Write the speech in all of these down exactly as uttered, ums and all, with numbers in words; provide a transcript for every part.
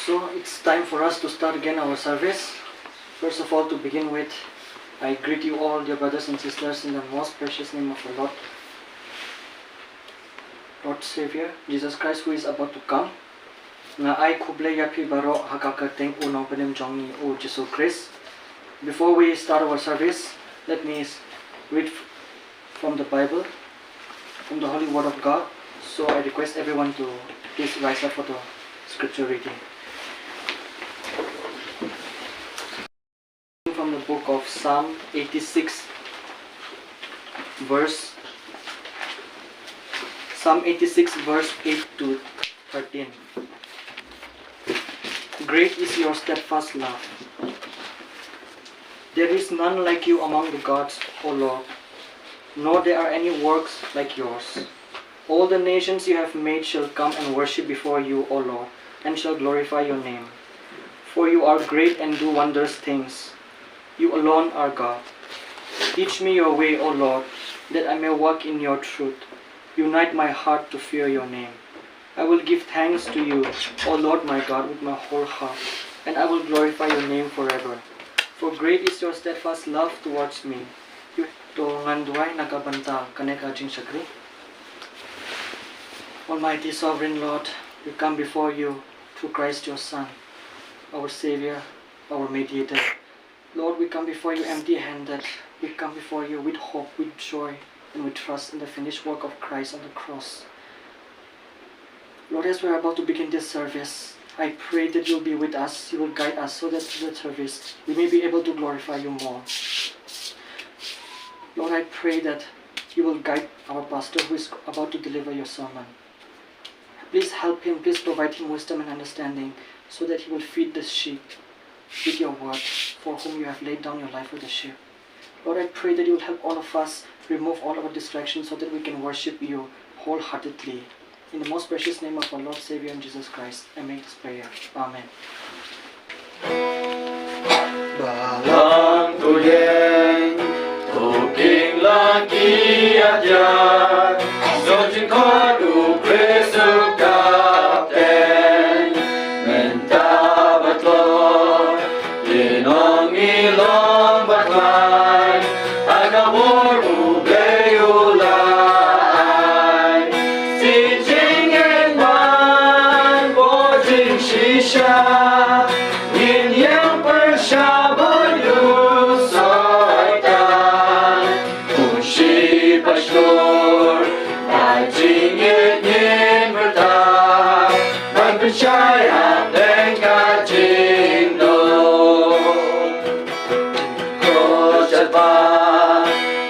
So it's time for us to start again our service. First of all, to begin with, I greet you all, dear brothers and sisters, in the most precious name of our Lord, Lord Savior, Jesus Christ, who is about to come. Nga ai khublei ïa phi baroh ha ka kyrteng u Nongpynim jong ngi, u Jisu Khrist. Before we start our service, let me s- read f- from the Bible, from the Holy Word of God. So I request everyone to please rise up for the scripture reading. From the book of Psalm eighty-six, verse Psalm eighty-six, verse eight to thirteen. Great is your steadfast love. There is none like you among the gods, O Lord, nor there are any works like yours. All the nations you have made shall come and worship before you, O Lord, and shall glorify your name. For you are great and do wondrous things. You alone are God. Teach me your way, O Lord, that I may walk in your truth. Unite my heart to fear your name. I will give thanks to you, O Lord my God, with my whole heart, and I will glorify your name forever. For great is your steadfast love towards me. You to ngan duwai na ka bynta kane ka jingshakri. Almighty Sovereign Lord, we come before you through Christ your Son, our Savior, our Mediator. Lord, we come before you empty handed. We come before you with hope, with joy, and with trust in the finished work of Christ on the cross. Lord, as we are about to begin this service, I pray that you'll be with us, you will guide us so that through the service we may be able to glorify you more. Lord, I pray that you will guide our pastor who is about to deliver your sermon. Please help him, please provide him wisdom and understanding so that he will feed the sheep with your word, for whom you have laid down your life for the sheep. Lord, I pray that you will help all of us remove all our distractions so that we can worship you wholeheartedly. In the most precious name of our Lord, Savior, and Jesus Christ, I make this prayer. Amen. Balang tu ïeng, tu king laki aja, so jingkot u Khrist u kapten, mynta bad tlot, kin ong ngi long bad lai, ha ka bor u Blei u la ai. Shi jingngeit ban bor jingshisha, ngin ïeng pyrshah bad u Soitan. Kum shi pastor, da jingngeit ngin pyrta, ban pynshai hapdeng ka jingdum. Ko jaba,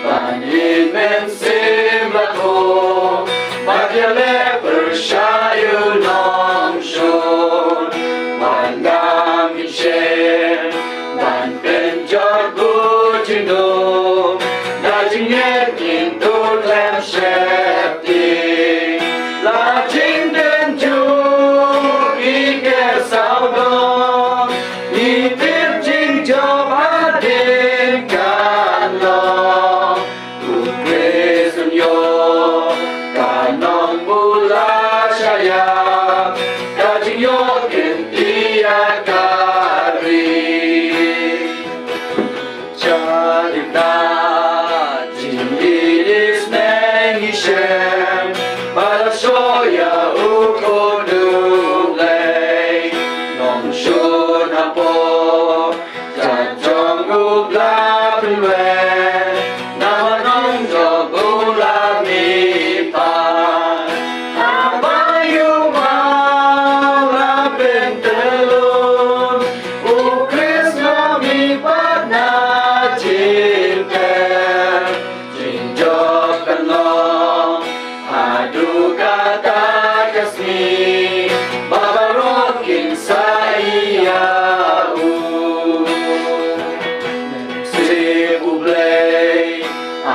ban ïeit mynsiem la khuid, bad ïaleh pyrshah ïa u nongshun. Wan ngam ngin shem, ban pynjot buit jingdum. Da jingngeit ngin tur khlem sheptieng. La jingdon jong ngi ker sawdong, ngi tip jingjop hadien kan long. U Khrist un ïoh ka nongbula shah ïap, ka jingïoh kynti ïa ka ri. Sha dip na jingïeit isynei ngi shem, ba la shoh ïa u khun u Blei. Nongshun hapoh jait jong u Blei pynwei, namar nongjop u la mih pat. Haba ïa u maw la pyntyllun, u Khrist la mih pat na jingker. Jingjop kan long haduh kata ka sngi, ba baroh kin sa ïa u. Sip u Blei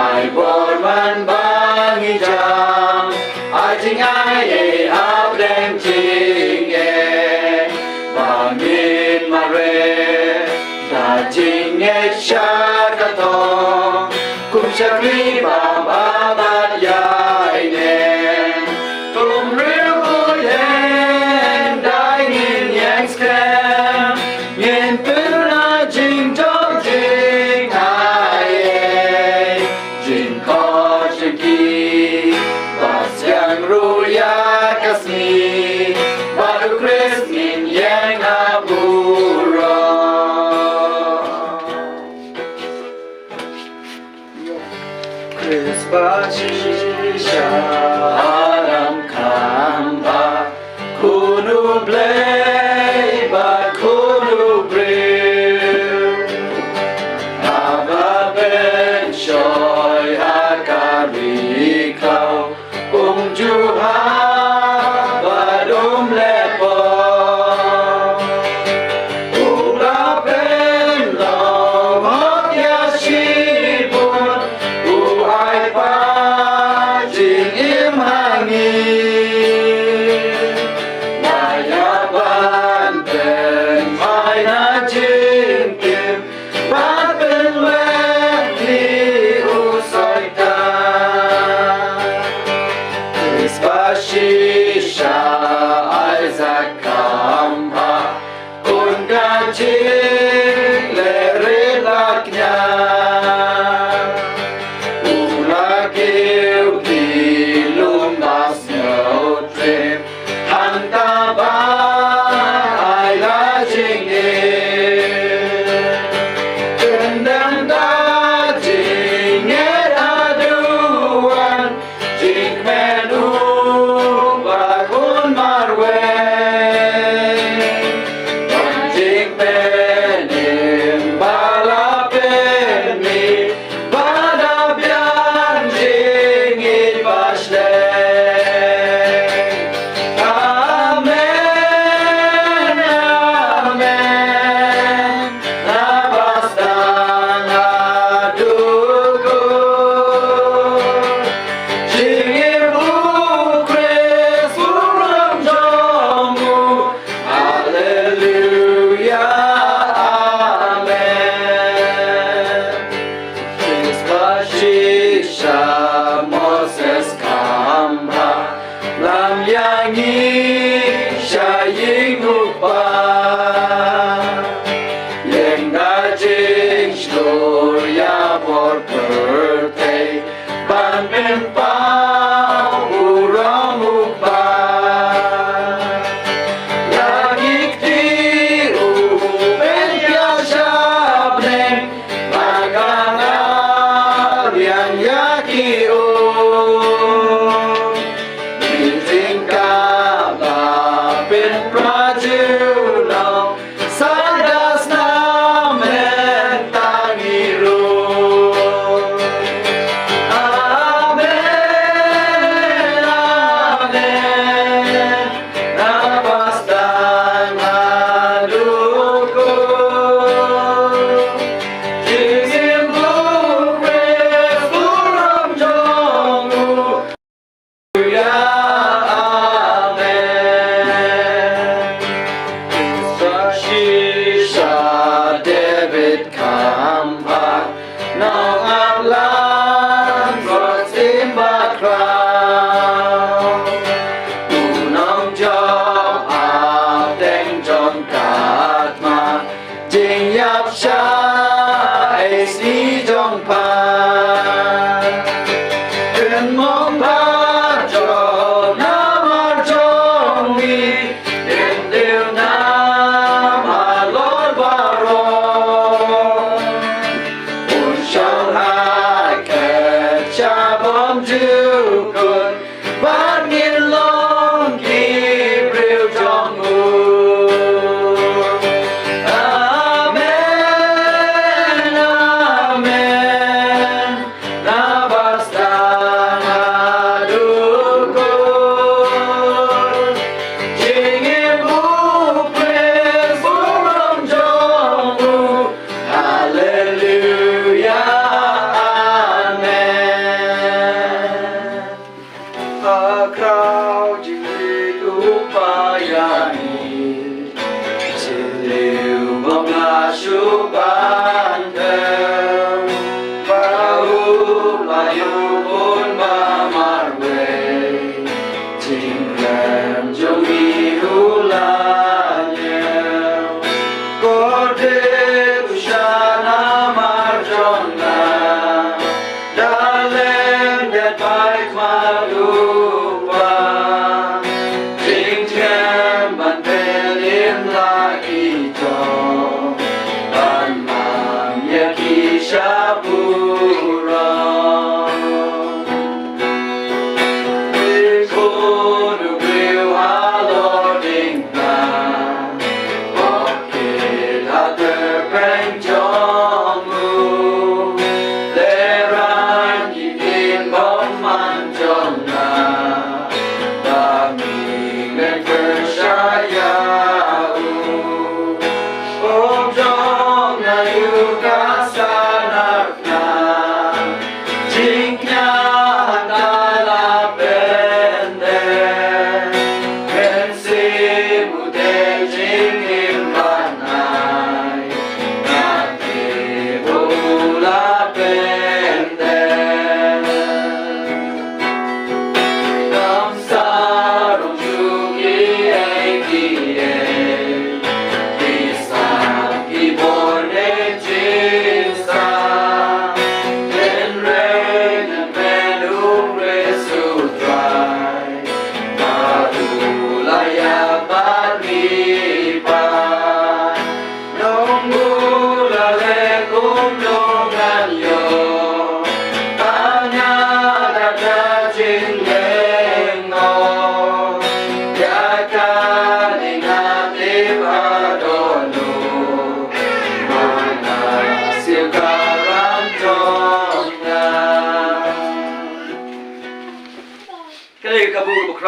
ai bor man ba ngi jam, ai jingai ei hapdeng jingeh, ba ngin mareh da jingngeit sha ka thong. Kum shakri ba ba bad ïaineh, kum riew u ïeng, dei ngin ïeng skhem. Shisha Isaac Kambah, un ka jingleh rit la kñia. U la kiew ki lum ba sngewtriem, hangta ba ai la jingim. Kyndem da jingngeit haduh wan, jingkmen uba khun marwei. Wan jingpynim ba la pynmih, ba da biang jingngeit ba shlei. Amen, amen. Naba sdang haduh kut, jingim u Khrist burom jong u. Haleluya, amen. Khrist ba shisha Moses Kambah, lam ïa ngi sha ïing u Kpa. Ïeng da jingshlur ïa bor pyrthei, ban pynpaw burom u Kpa. La ki kti u pynïaid sha bneng, ba ka nang liang ïa ki um. Ki jingkaba pynpra junom, sa da snam mynta ngi ruh. Amen, amen. Naba sdang haduh kut, jingim u Khrist burom jong u. Haleluya, amen. Khrist ba shisha David Kambah, nongap lang Khrist im ba khraw. U nongjop hapdeng jong ka thma, jingïap sha isngi jong pha. Kynmaw ba jong namar jong ngi, ym tip namar halor baroh. Un shong ha ka jaka bymjukut, bad ngin long ki briew jong u. Amen, amen. Naba sdang haduh kut, jingim u Khrist burom jong u. Haleluya, amen. Ha khraw jingïeit u Kpa ïa ngi, jylliew bym lah shuh ban khew. Ba u la ïoh khun ba marwei, jingkhlem jong ngi u la ñiew. Kordit u shah namar jong nga, da leh da pai khmat u Kpa. Jingthiah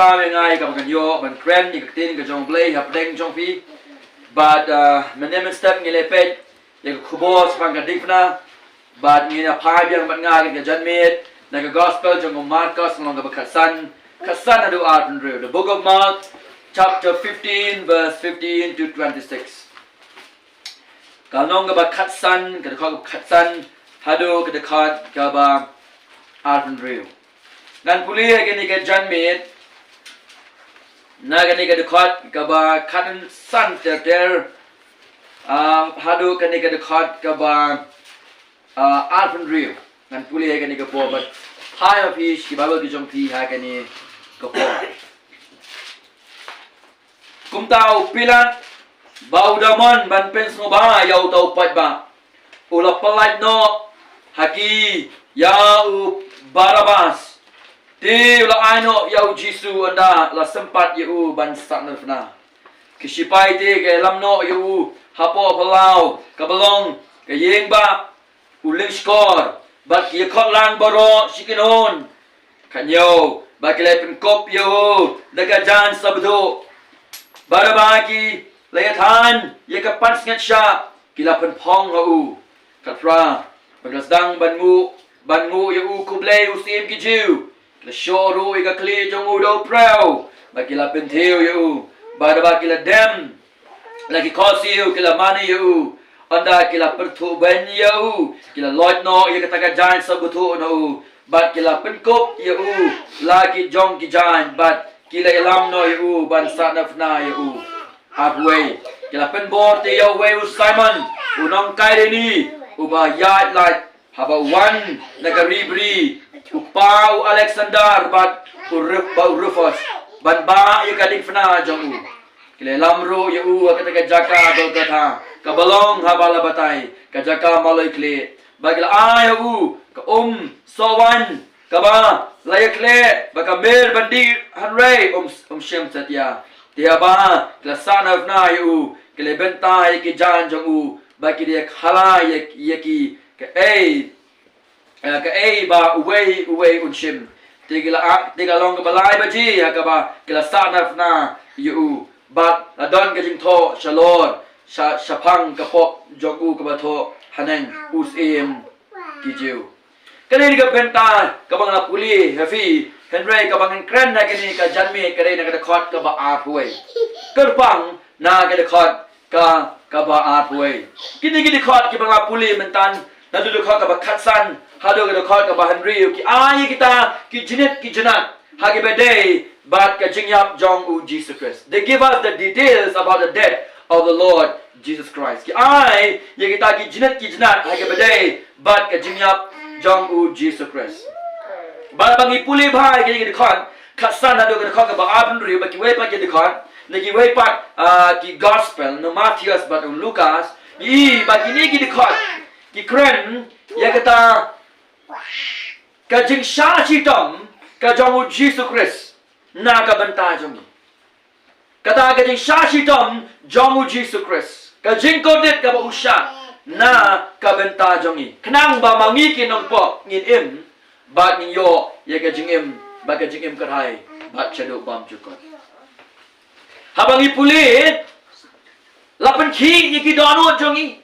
Khublei nga ïa kaba ngan ïoh ban kren ïa ka ktien ka jong U Blei hapdeng jong phi. Bad, ah, mynne mynstep ngi la peit ïa ka khubor shaphang ka diengphna. Bad ngin ïa phai biang bad nga ha ka janmiet na ka gospel jong u Markos lynnong kaba khatsan, khatsan haduh arphew hynriew. The book of Mark, chapter fifteen, verse fifteen to twenty-six. Ka lynnong kaba khatsan, ka dkhot kaba khatsan haduh ka dkhot kaba arphew hynriew. Ngan pule ha kane ka janmiet na kane ka dkhot kaba khatsan ter ter, ah, haduh kane ka dkhot kaba, ah, arphew hynriew. Ngan pule ha kane ka por bad phai ma phi sha ki Baibl ki jong phi ha kane ka por. Kumta u Pilat, ba u da mon ban pynsngewbha ïa uta u paidbah, u la pyllait noh ha ki ïa u Barabbas. Te u la ai noh ïa u Jisu, ynda la sympat ïa u ban sahnarphna. Ki shipai te ki ïalam noh ïa u hapoh phyllaw kaba long ka ïing ba u lyngskor, bad ki ïakhot lang baroh shi kynhun. Khathynñiew, ba ki la pynkup ïa u da ka jaiñ sabthuh. Bad haba ki la ïathan ïa ka pansngiat shah, ki la pynphong ha u. Khatphra, ba ki la sdang ban nguh, ban nguh ïa u khublei, u Syiem ki Jiw. Ki la shoh ruh ïa ka khlieh jong u da u phrew, bad ki la pynthiew ïa u. Bad haba ki la dem la ki khohsiew, ki la mane ïa u. Ynda ki la pyrthuh beiñ ïa u, ki la loit noh ïa kata ka jaiñ sabthuh na u, bad ki la pynkup ïa u la ki jong ki jaiñ, bad ki la ïalam noh ïa u ban sahnarphna ïa u. Arphew wei, ki la pynbor te ïa uwei u Simon, u nong Kairini, uba ïaid lait. Haba u wan na ka ri bri, u pa u Alexander bad u Ruf-, bad u Rufus, ban bah ïa ka diengphna jong u. Ki la ïalam ruh ïa u ha kata ka jaka Golgotha, kaba long haba la batai, ka jaka maloi khlieh. Bad ki la ai ha u ka um sohwaiñ kaba la ïakhleh, bad ka mir ban dih, hynrei um, um shym satia. Te haba ki la sahnarphna ïa u, ki la bynta ïa ki jaiñ jong u, bad ki da ïakhala ïa, ïa ki kaei, eh, kaei ba uwei uwei un shim. Te ki la, ah, te ka long kaba lai baje ha kaba ki la sahnarphna ïa u, bad la don ka jingthoh shalor sha, shaphang ka pop jong u kaba thoh haneng, u Syiem ki Jiw. Kane ka bynta kaba nga la pule ha phi, hynrei kaba ngan kren ha kane ka janmiet ka dei na ka dkhot kaba arphew wei, kyrpang na ka dkhot ka, kaba arphew wei. Kine ki dkhot kiba nga la pule mynta, naduh dkhot kaba khatsan haduh ka dkhot kaba hynriew, ki ai ïa kita ki jingit ki jinat ha kiba ïadei bad ka jingïap jong u Jisu Khrist. They give us the details about the death of the Lord Jesus Christ. Ki ai ïa kita ki jingit ki jinat ha kiba ïadei bad ka jingïap jong u Jisu Khrist. Bad haba ngi pule bha ïa ki dkhot khatsan haduh ka dkhot kaba arphew hynriew, bad kiwei pat ki dkhot na kiwei pat, ah, ki gospel, na u Mathaios bad u Lukas, ngi i ba kine ki dkhot ki kren ïa kata ka jingshah shitom ka jong u Jisu Khrist na ka bynta jong ngi. Kata ka jingshah shitom jong u Jisu Khrist, ka jingkordit kaba u shah na ka bynta jong ngi, khnang ba ma ngi ki nongpop ngin im bad ngin ïoh ïa ka jingim, bad ka jingim kyrhai bad shaduh bymjukut. Haba ngi pule, la pynkhih ïa ki dohnud jong ngi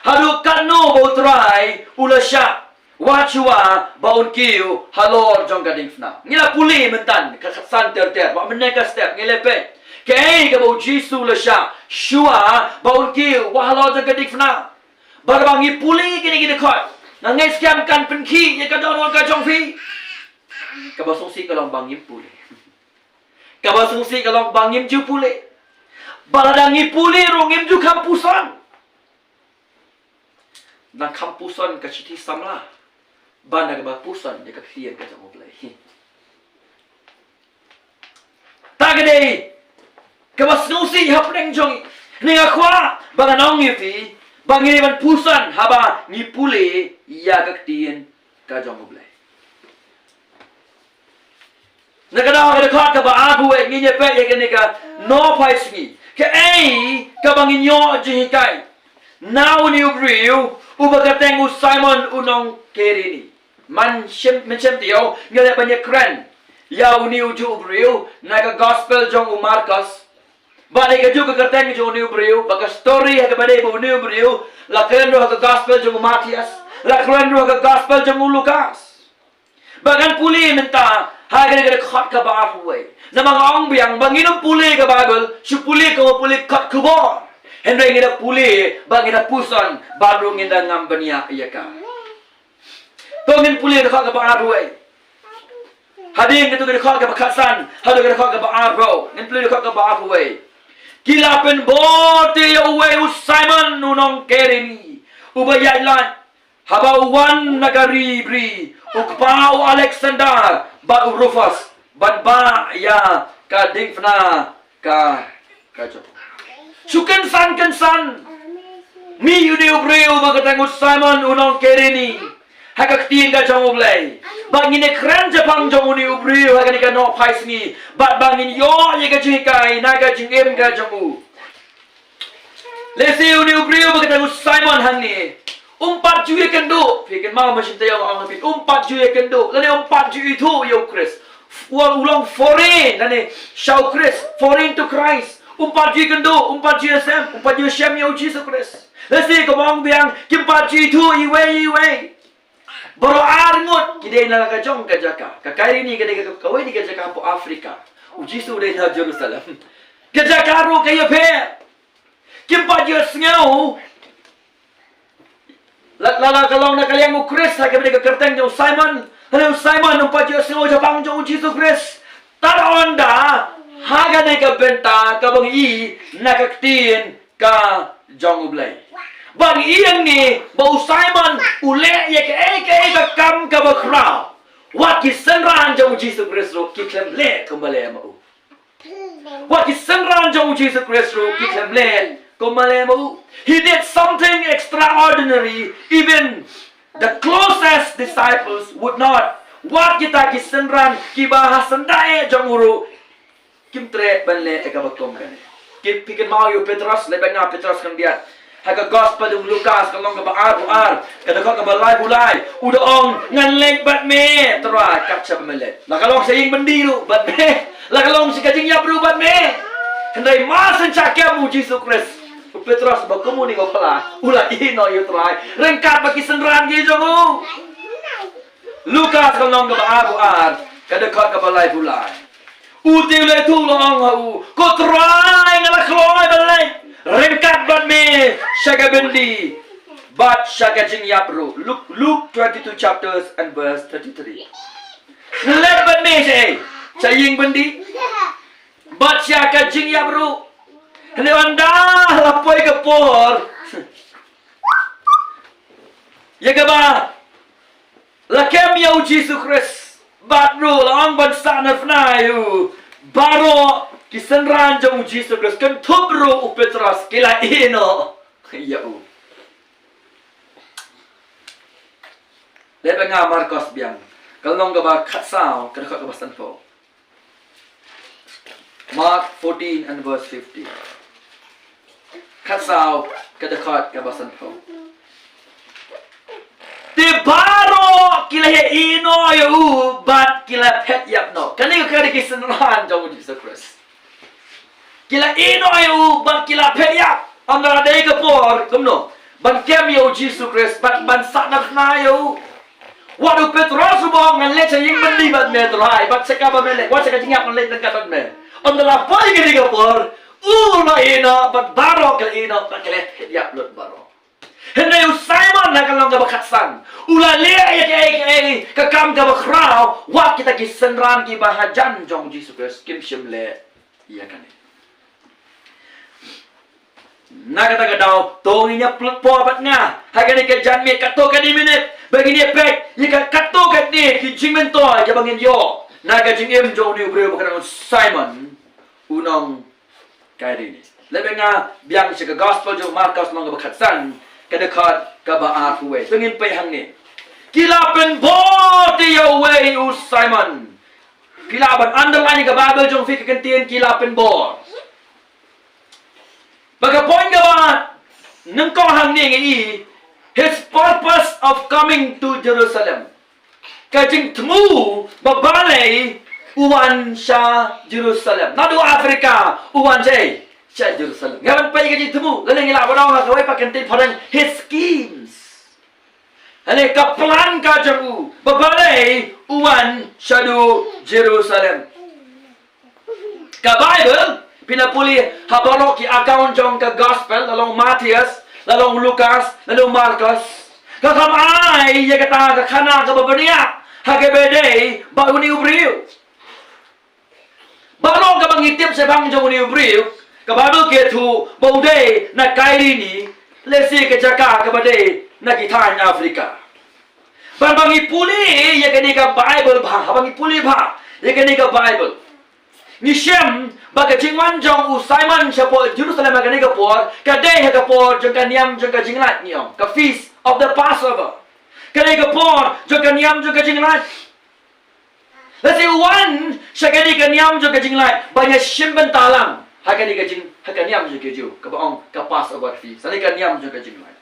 haduh katno ba u Trai u la shah wat shuwa ba un kiew halor jong ka diengphna. Ngi la pule mynta ka khatsan ter ter, ba mynne ka step ngi la peit kaei kaba u Jisu u la shah shuwa ba un kiew wat halor jong ka diengphna. Bad haba ngi pule kine ki dkhot, nga ngeit skhem kan pynkhih ïa ka dohnud ka jong phi. Kaba sngewsih ka long ba ngim pule. Kaba sngewsih ka long ba ngim ju pule. Bad lada ngi pule ruh ngim ju kham puson. Nang kham puson ka shithi samla ban da kaba puson ïa ka ktien ka jong U Blei. Ta ka dei kaba sngewsih hapdeng jong ngi. Nga kwah ba ngan ong ïa phi ba ngi dei ban puson haba ngi pule ïa ka ktien ka jong U Blei. Na ka daw ka dkhot kaba arphew wei ngin ïa peit ïa kane ka nongphai sngi. Kaei kaba ngin ïoh jinghikai na une u briew uba kyrteng u Simon u nong Kirini? Mynshem, mynshem taïew ngi la ban ïa kren ïa une u juh u briew na ka gospel jong u Markos. Bad ha kajuh ka kyrteng jong une u briew, bad ka story ha kaba dei bad une u briew la kren ruh ha ka gospel jong u Mathaios, la kren ruh ha ka gospel jong u Lukas. Ba ngan pule mynta ha kane ka dkhot kaba arphew wei. Namar nga ong biang ba ngin ym pule ka Baibl, shu pule ka, pule kot khubor. Hynrei ngin da pule ba ngin da puson, ba ruh ngin da ngam bniah ïa ka. To ngin pule dkhot kaba arphew wei. Hadien katu ka dkhot kaba khatsan haduh ka dkhot kaba arphew. Ngin pule dkhot kaba arphew wei. Ki la pynbor te ïa uwei u Simon u nong Kirini, uba ïaid lait, haba u wan na ka ri Ibri, u kpa u Alexander bad u Rufus, ban bah ïa ka diengphna ka, ka jong. Shu kynsan kynsan mih une u briew ba kyrteng u Simon u nong Kirini ha ka ktien ka jong U Blei. Bad ngin ïa kren shaphang jong une u briew ha kane ka nohphai sngi, bad ba ngin ïoh ïa ka jinghikai na ka jingim ka jong u. Lehse une u briew ba kyrteng u Simon hangne um pat ju ïakynduh, phi kynmaw, ma shim taïew nga ong ha phi, um pat ju ïakynduh lane um pat ju ithuh ïa u Khrist. Wa u long foreign lane sha u Khrist, foreign to Christ. Um pat ju ïakynduh, um pat ju ïashem, um pat ju ïashem ïa u Jisu Khrist. Lehse kumba ong biang, kim pat ju ithuh iwei iwei. Baroh ar ngut ki dei na la ka jong ka jaka. Ka Kirini ka dei ka, kawei na ka jaka hapoh Afrika. U Jisu u dei na Jerusalem. Ka jaka ruh ka ïapher. Kim pat ju ïasngew. La, la, la ka long na ka liang u Khrist ha kaba dei ka kyrteng jong u Simon. Hynrei u Simon um pat ju ïasngew shaphang jong u Jisu Khrist. Tad ynda ha kane ka bynta kaba ngi i na ka ktien ka jong U Blei. Ba ngi i hangne ba u Simon u leh ïa kaei kaei ka kam kaba khraw. Wat ki synran jong u Jisu Khrist ruh ki khlem leh kumba leh ma u. Wat ki synran jong u Jisu Khrist ruh ki khlem leh kumba leh ma u. He did something extraordinary even the closest disciples would not. Wat kita ki synran kiba ha syndah jong u ruh kim treh ban leh ïa kaba kum kane. Ki, phi kynmaw ïa u Petros, leit bad nga Petros khyndiat. Ha ka gospel jong u Lukas ka lynnong kaba arphew ar, ka dkhot kaba laiphew lai. U da ong, ngan leit bad me Trai, kat shaba me leit. La ka long sha ïing byndi ruh bad me. La ka long sha ka jingïap ruh bad me. Hynrei mar shen shah kem u Jisu Khrist, u Petros ba kum une u ba pla, u la ïehnoh ïa u Trai ryngkat bad ki synran ki jong u. Lukas ka lynnong kaba arphew ar, ka dkhot kaba laiphew lai. U te u la ïathuh, u la ong ha u, ko Trai, nga la kloi ban leit ryngkat bad me sha ka byndi bad sha ka jingïap ruh. Luke, Luke twenty-two chapters and verse thirty-three. Leit bad me sha, sha ïing byndi bad sha ka jingïap ruh. Hynrei ynda la poi ka por ïa kaba la kem ïa u Jisu Khrist bad ruh la ong ban sahnarphna ïa u, baroh ki synran jong u Jisu Khrist, kynthup ruh u Petros, ki la ïehnoh ïa u. Leit bad nga Markos biang, ka lynnong kaba khatsaw, ka dkhot kaba sanphew. Mark fourteen and verse fifteen. Khatsaw, ka dkhot kaba sanphew. Te baroh ki la ïehnoh ïa u bad ki la phet ïap noh. Kane ka dei ki synran jong u Jisu Khrist. Ki la ïehnoh ïa u bad ki la phet ïap. Ynda la dei ka por kumno ban kem ïa u Jisu Khrist bad ban sahnarphna ïa u. Wat u Petros u ba ong, ngan leit sha ïing byndi bad me Trai, bad sha kaba me leit, wat sha ka jingïap ngan leit ryngkat bad me. Ynda la poi kane ka por, u la ïehnoh bad baroh ki la ïehnoh bad ki la phet ïap lut baroh. Hynrei u Simon ha ka lynnong kaba khatsan u la leh ïa kaei kaei ka kam kaba khraw, wat kita ki synran kiba hajan jong u Jisu Khrist kim shym leh ïa kane. Na kata ka daw to ngin ïa pynlut por bad nga ha kane ka janmiet, katto katne minit, ba ngin ïa peit ïa ka, katto katne ki jingmyntoi kiba ngin ïoh na ka jingim jong une u briew ba ka dei u Simon u nong Kirini. Leit bad nga biang sha ka gospel jong u Markos lynnong kaba khatsan, ka dkhot kaba arphew wei. To ngin peit hangne. Ki la pynbor te ïa uwei u Simon. Phi lah ban underline ïa ka Baibl jong phi, ka kyntien ki la pynbor. Ba ka point kaba nyngkong hangne ngi i, his purpose of coming to Jerusalem. Ka jingthmu ba balei u wan sha Jerusalem. Naduh Africa, u wan sha, sha Jerusalem. Nga ban peit ka jingthmu, lane ngi lah ban ong ha kawei pat ka ktien phareng, his schemes. Lane ka plan ka jong u, ba balei u wan shaduh Jerusalem. Ka Bible, phin pule ha baroh ki account jong ka gospel, la long Matthias, la long Lukas, la long Markos. Ka kham ai ïa kata ka khana kaba bniah ha kaba dei bad une u briew. Baroh kaba ngi tip shaphang jong une u briew, ka Bible ka ïathuh ba u dei na Kyrene, lehse ka jaka kaba dei na ki thaiñ Africa. Bad ba ngi pule ïa kane ka Bible bha, haba ngi pule bha ïa kane ka Bible, ngi shem ba ka jingwan jong u Simon shapoh Jerusalem ha kane ka por ka dei ha ka por jong ka niam jong ka jinglait, ngi ong, ka feast of the Passover. Ka dei ka por jong ka niam jong ka jinglait. Lehse u wan sha kane ka niam jong ka jinglait ban ïa shim bynta lang ha kane ka jing, ha ka niam jong ka Jiw, kaba ong ka Passover feast, lane ka niam jong ka jinglait.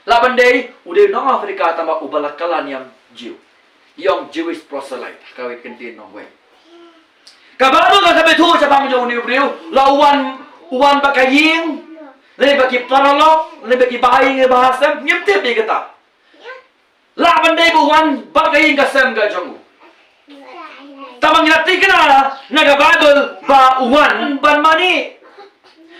Lah ban dei u dei u nong Africa tangba uba la kylla niam Jiw. Ngi ong Jewish proselyte ha kawei ka ktien nongwei. Ka Bible ka, ka ïathuh shaphang jong une u briew, la u wan, u wan bad ka ïing, lane bad ki paralok, lane bad ki bahaïing bahasem, ngim tip ïa kata. Lah ban dei ba u wan bad ka ïing ka sem ka jong u. Tangba ngi la thikna na ka Bible ba u wan ban mane.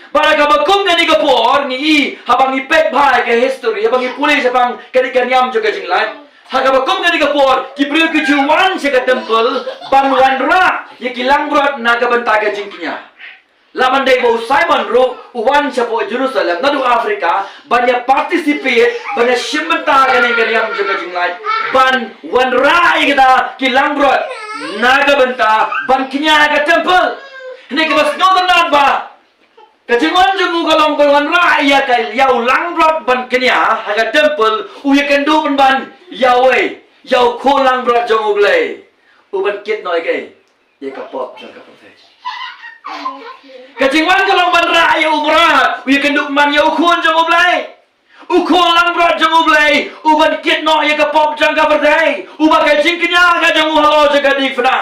Bad ha kaba kum kane ka por ngi i, haba ngi peit bha ïa ka history, haba ngi pule shaphang kane ka niam jong ka jinglait, ha kaba kum kane ka por ki briew ki ju wan sha ka temple ban wanrah ïa ki langbrot na ka bynta ka jingkñia. Lah ban dei ba u Simon ruh u wan shapoh Jerusalem naduh Africa ban ïa participate, ban ïa shim bynta kane ka niam jong ka jinglait, ban wanrah ïa kita ki langbrot na ka bynta ban kñia ha ka temple. Hynrei kaba sngewtynnat ba ka jingwan jong u ka long ban wanrah ïa ka, ïa u langbrot ban kñia ha ka temple, u ïakynduh pynban ïa uwei? Ïa u khun langbrot jong U Blei, u ban kit noh ïa ka, ïa ka pop jong ka pyrthei. Ka jingwan ka long ban rah ïa u mrad, u ïakynduh pynban ïa u khun jong U Blei, u khun langbrot jong U Blei, u ban kit noh ïa ka pop jong ka pyrthei, uba ka jingkñia ka jong u halor jong ka diengphna.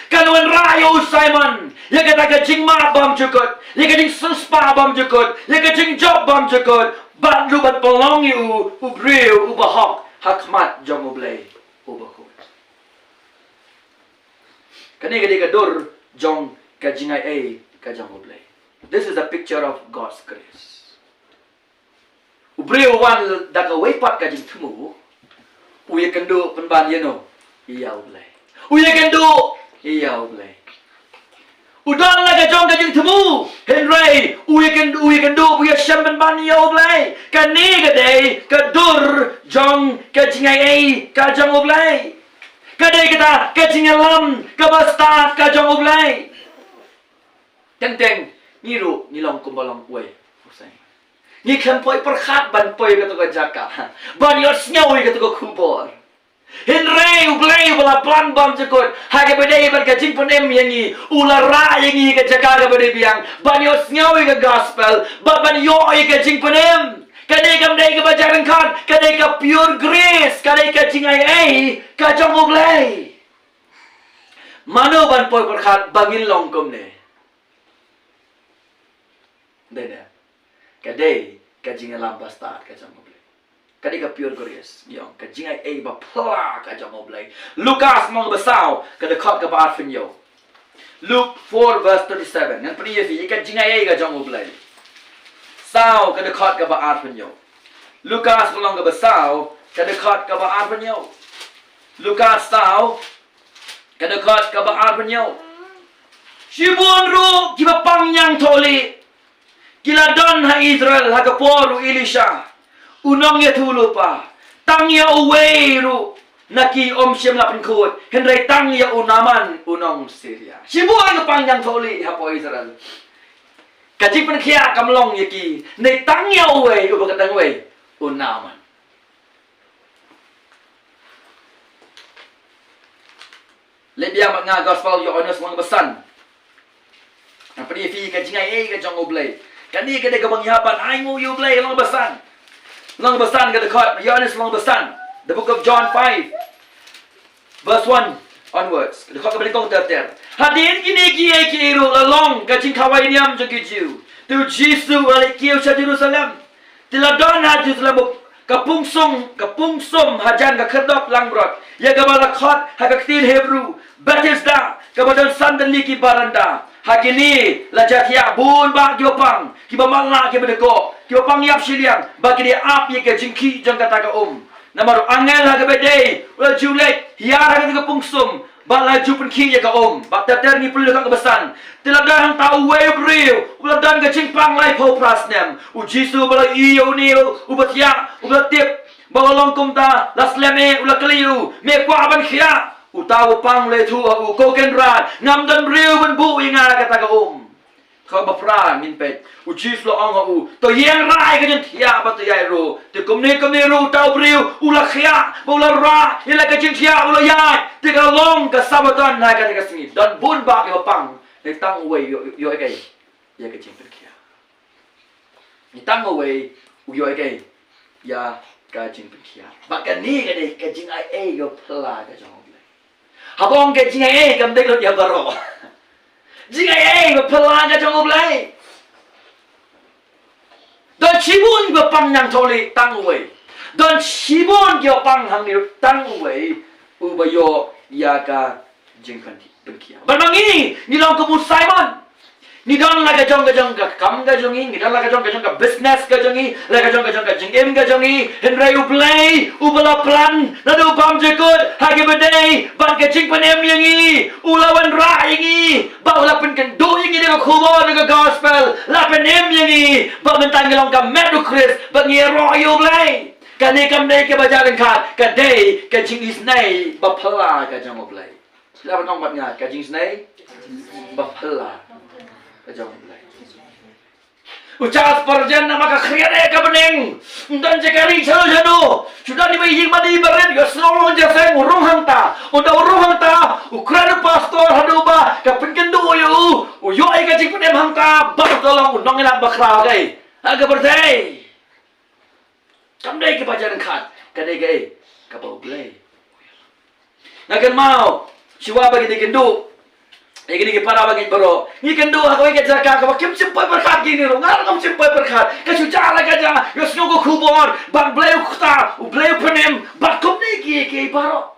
Kan wanrah ïa u Simon ïa kata ka jingmap bymjukut, ïa ka jingsngewspah bymjukut, ïa ka jingjop bymjukut, bad ruh ban pynlong ïa u u briew uba hok ha khmat jong U Blei uba khuid. Kane ka dei ka dur jong ka jingai ei ka jong U Blei. This is a picture of God's grace. U briew u wan da kawei pat ka jingthmu, u ïakynduh pynban ïano? Ïa U Blei. U ïakynduh ïa U Blei. U don la ka jong ka jingthmu, hynrei u ïakyn-, u ïakynduh, u ïashem pynban ïa U Blei. Kane ka dei ka dur jong ka jingai ei ka jong U Blei. Ka dei kata ka jingïalam kaba stad ka jong U Blei. Teng teng ngi ruh ngi long kumba long uwei u Simon. Ngi khlem poi pyrkhat ban poi ha kata ka jaka ban ïohsngew ïa kata ka khubor. Hynrei U Blei uba la plan bymjukut, ha kaba dei bad ka jingpynim ïa ngi, u la rah ïa ngi ha ka jaka kaba dei biang ban ïohsngew ïa ka gospel, bad ban ïoh ïa ka jingpynim. Ka dei, kam dei kaba jingryngkat, ka dei ka pure grace, ka dei ka jingai ei ka jong U Blei. Mano ban poi pyrkhat ba ngin long kumne? Dei ne? Ka dei ka jingïalam ba stad ka jong U Blei. Ka dei ka pure grace, ngi ong, ka jingai ei ba phylla ka jong U Blei. Lukas lynnong ba saw, ka dkhot kaba arphew hynñiew. Luke four verse twenty-seven. Ngan pyni ïa phi ïa ka jingai ei ka jong U Blei. Saw, ka dkhot kaba arphew hynñiew. Lukas lynnong kaba saw, ka dkhot kaba arphew hynñiew. Lukas saw, ka dkhot kaba arphew hynñiew. Shibun ruh kiba pang ñiangthohlieh ki la don ha Israel ha ka por u Elisha u nongïathuhlypa. Tang ïa uwei ruh na ki um shym la pynkhuid, hynrei tang ïa u Naaman u nong Syria. Shibun kiba pang ñiangthohlieh hapoh Israel. Ka jingpynkhiah kam long ïa ki, hynrei tang ïa uwei, uba ka dang uwei, u Naaman. Leit biang bad nga Gospel Ïoannis lynnong ba san. Ngan pyni ïa phi ka jingai ei ka jong U Blei. Kane ka dei kaba ngi hap ban ainguh ïa U Blei, lynnong ba san. Lynnong ba san ka dkhot, Ïoannis lynnong ba san. The book of John five, verse one. Onwards, ka dkhot kaba nyngkong ter ter. Hadien kine kiei kiei ruh la long ka jingkhawai niam jong ki Jiw. Te u Jisu u la leit kiew sha Jerusalem. Te la don ha Jerusalem ka pungsum, ka pungsum hajan ka khyrdop langbrot, ïa kaba la khot ha ka ktien Hebru Bethesda, kaba don san tylli ki baranda. Ha kine la jia thiah bun bah kiba pang, kiba matlah, kiba dkoh, kiba pang ïap shiliang, ba kin ïa ap ïa ka jingkhih jong kata ka um. Namar u angel ha kaba ïadei u la ju leit hiar ha kata ka pungsum, bad la ju pynkhih ïa ka um. Bad ter ter ngi pule ha ka ba san. Te la don hangta uwei u briew uba la don ka jingpang laiphew phra snem. U Jisu uba la ïohi ïa une uba thiah, uba la tip ba u long kumta, la slem eh, u la kylli ïa u, me kwah ban khiah? Uta uba pang u la ïathuh ha u, ko Kynrad, ngam don briew ban buh ïa nga ha kata ka um. Dkhot ba phra ngin peit, u Jisu u la ong ha u, to ïeng, rah ïa ka jingthiah bad to ïaid ruh. Te kumne kumne ruh uta u briew u la khiah bad u la rah ïa la ka jingthiah, u la ïaid. Te ka long ka Sabbaton ha kata ka sngi. Don bun bah kiba pang, ne tang uwei u ïoh, ïoh, ïoh ïa ka, ïa ka jingpynkhiah. Ne tang uwei u ïoh ïa ka, ïa ka jingpynkhiah. Bad kane ka dei ka jingaiei kaba phylla ka jong U Blei. Haba ong ka jingaiei, kam dei lut ïa baroh. Jingaiei ba phylla ka jong U Blei. Don shibun kiba pang ñiangthohlieh, tang uwei. Don shibun kiba pang hangne, tang uwei uba ïoh ïa ka jingpynkhiah. Bad ma ngi, ngi long kum u Simon. Ngi don la ka jong ka jong ka kam ka jong ngi, ngi don la ka jong ka jong ka business ka jong ngi, la ka jong ka jong ka jingim ka jong ngi. Hynrei U Blei uba la plan naduh bymjukut ha kaba ïadei bad ka jingpynim ïa ngi, u la wanrah ïa ngi, bad u la pynkynduh ïa ngi da ka khubor, da ka gospel, la pynim ïa ngi, bad mynta ngi long ka met U Khrist, bad ngi ïaroh ïa U Blei. Kane kam dei kaba jia ryngkat, ka dei ka jingisynei ba phylla ka jong U Blei. Sila ban ong bad nga, ka jingisynei ba phylla ka jong U Blei. U Charles Spurgeon, namar ka khriat eh ka bneng, ym don jaka rieh shano shano. Shu don iba ïing mane iba rit, ïohsngew long jingïaseng, u rung hangta. Ynda u rung hangta, u kren u pastor haduh ba ka pynkynduh ïa u, u ïoh ïa ka jingpynim hangta, bad u long u nongïalam bakhraw kaei ha ka pyrthei. Kam dei kaba jia ryngkat, ka dei kaei? Kaba U Blei. Nga kynmaw, shuwa ba ngi kynduh ïa kine ki para bangeit baroh, ngi kynduh ha kawei ka jaka kaba kim shym poi pyrkhat kine ruh, nga ruh ngam shym poi pyrkhat. Ka shu jia la ka jia, ïohsngew ka khubor, bad U Blei u kta, U Blei u pynim, bad kumne kiei kiei baroh.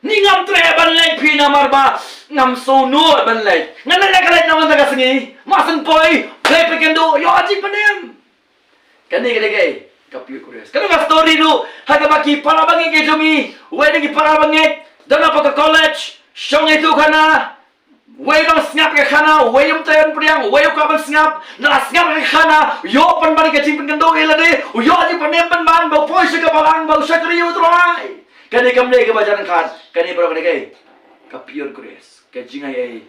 Ni ngam treh ban leit phi namar ba ngam sngewnud ban leit. Ngan leit la ka leit na mynta ka sngi. Mar shen poi, leit phi kynduh, ïoh jingpynim. Kane ka dei kaei? Ka pure grace. Kane ka story ruh ha kaba ki para bangeit ki jong ngi, wei na ki para bangeit, don hapoh ka college, shong ïa ka khana, wei u dang sngap ka khana, wei um treh ban pdiang, wei u kwah ban sngap, na la sngap ka khana, ïoh pynban ka jingpynkynduh ïa lade, u ïoh jingpynim pynban, ba u poi sha ka balang, ba u shakri ïa U Trai. Kane kam dei kaba jia ryngkat, kane baroh kane kaei? Ka pure grace, ka jingaiei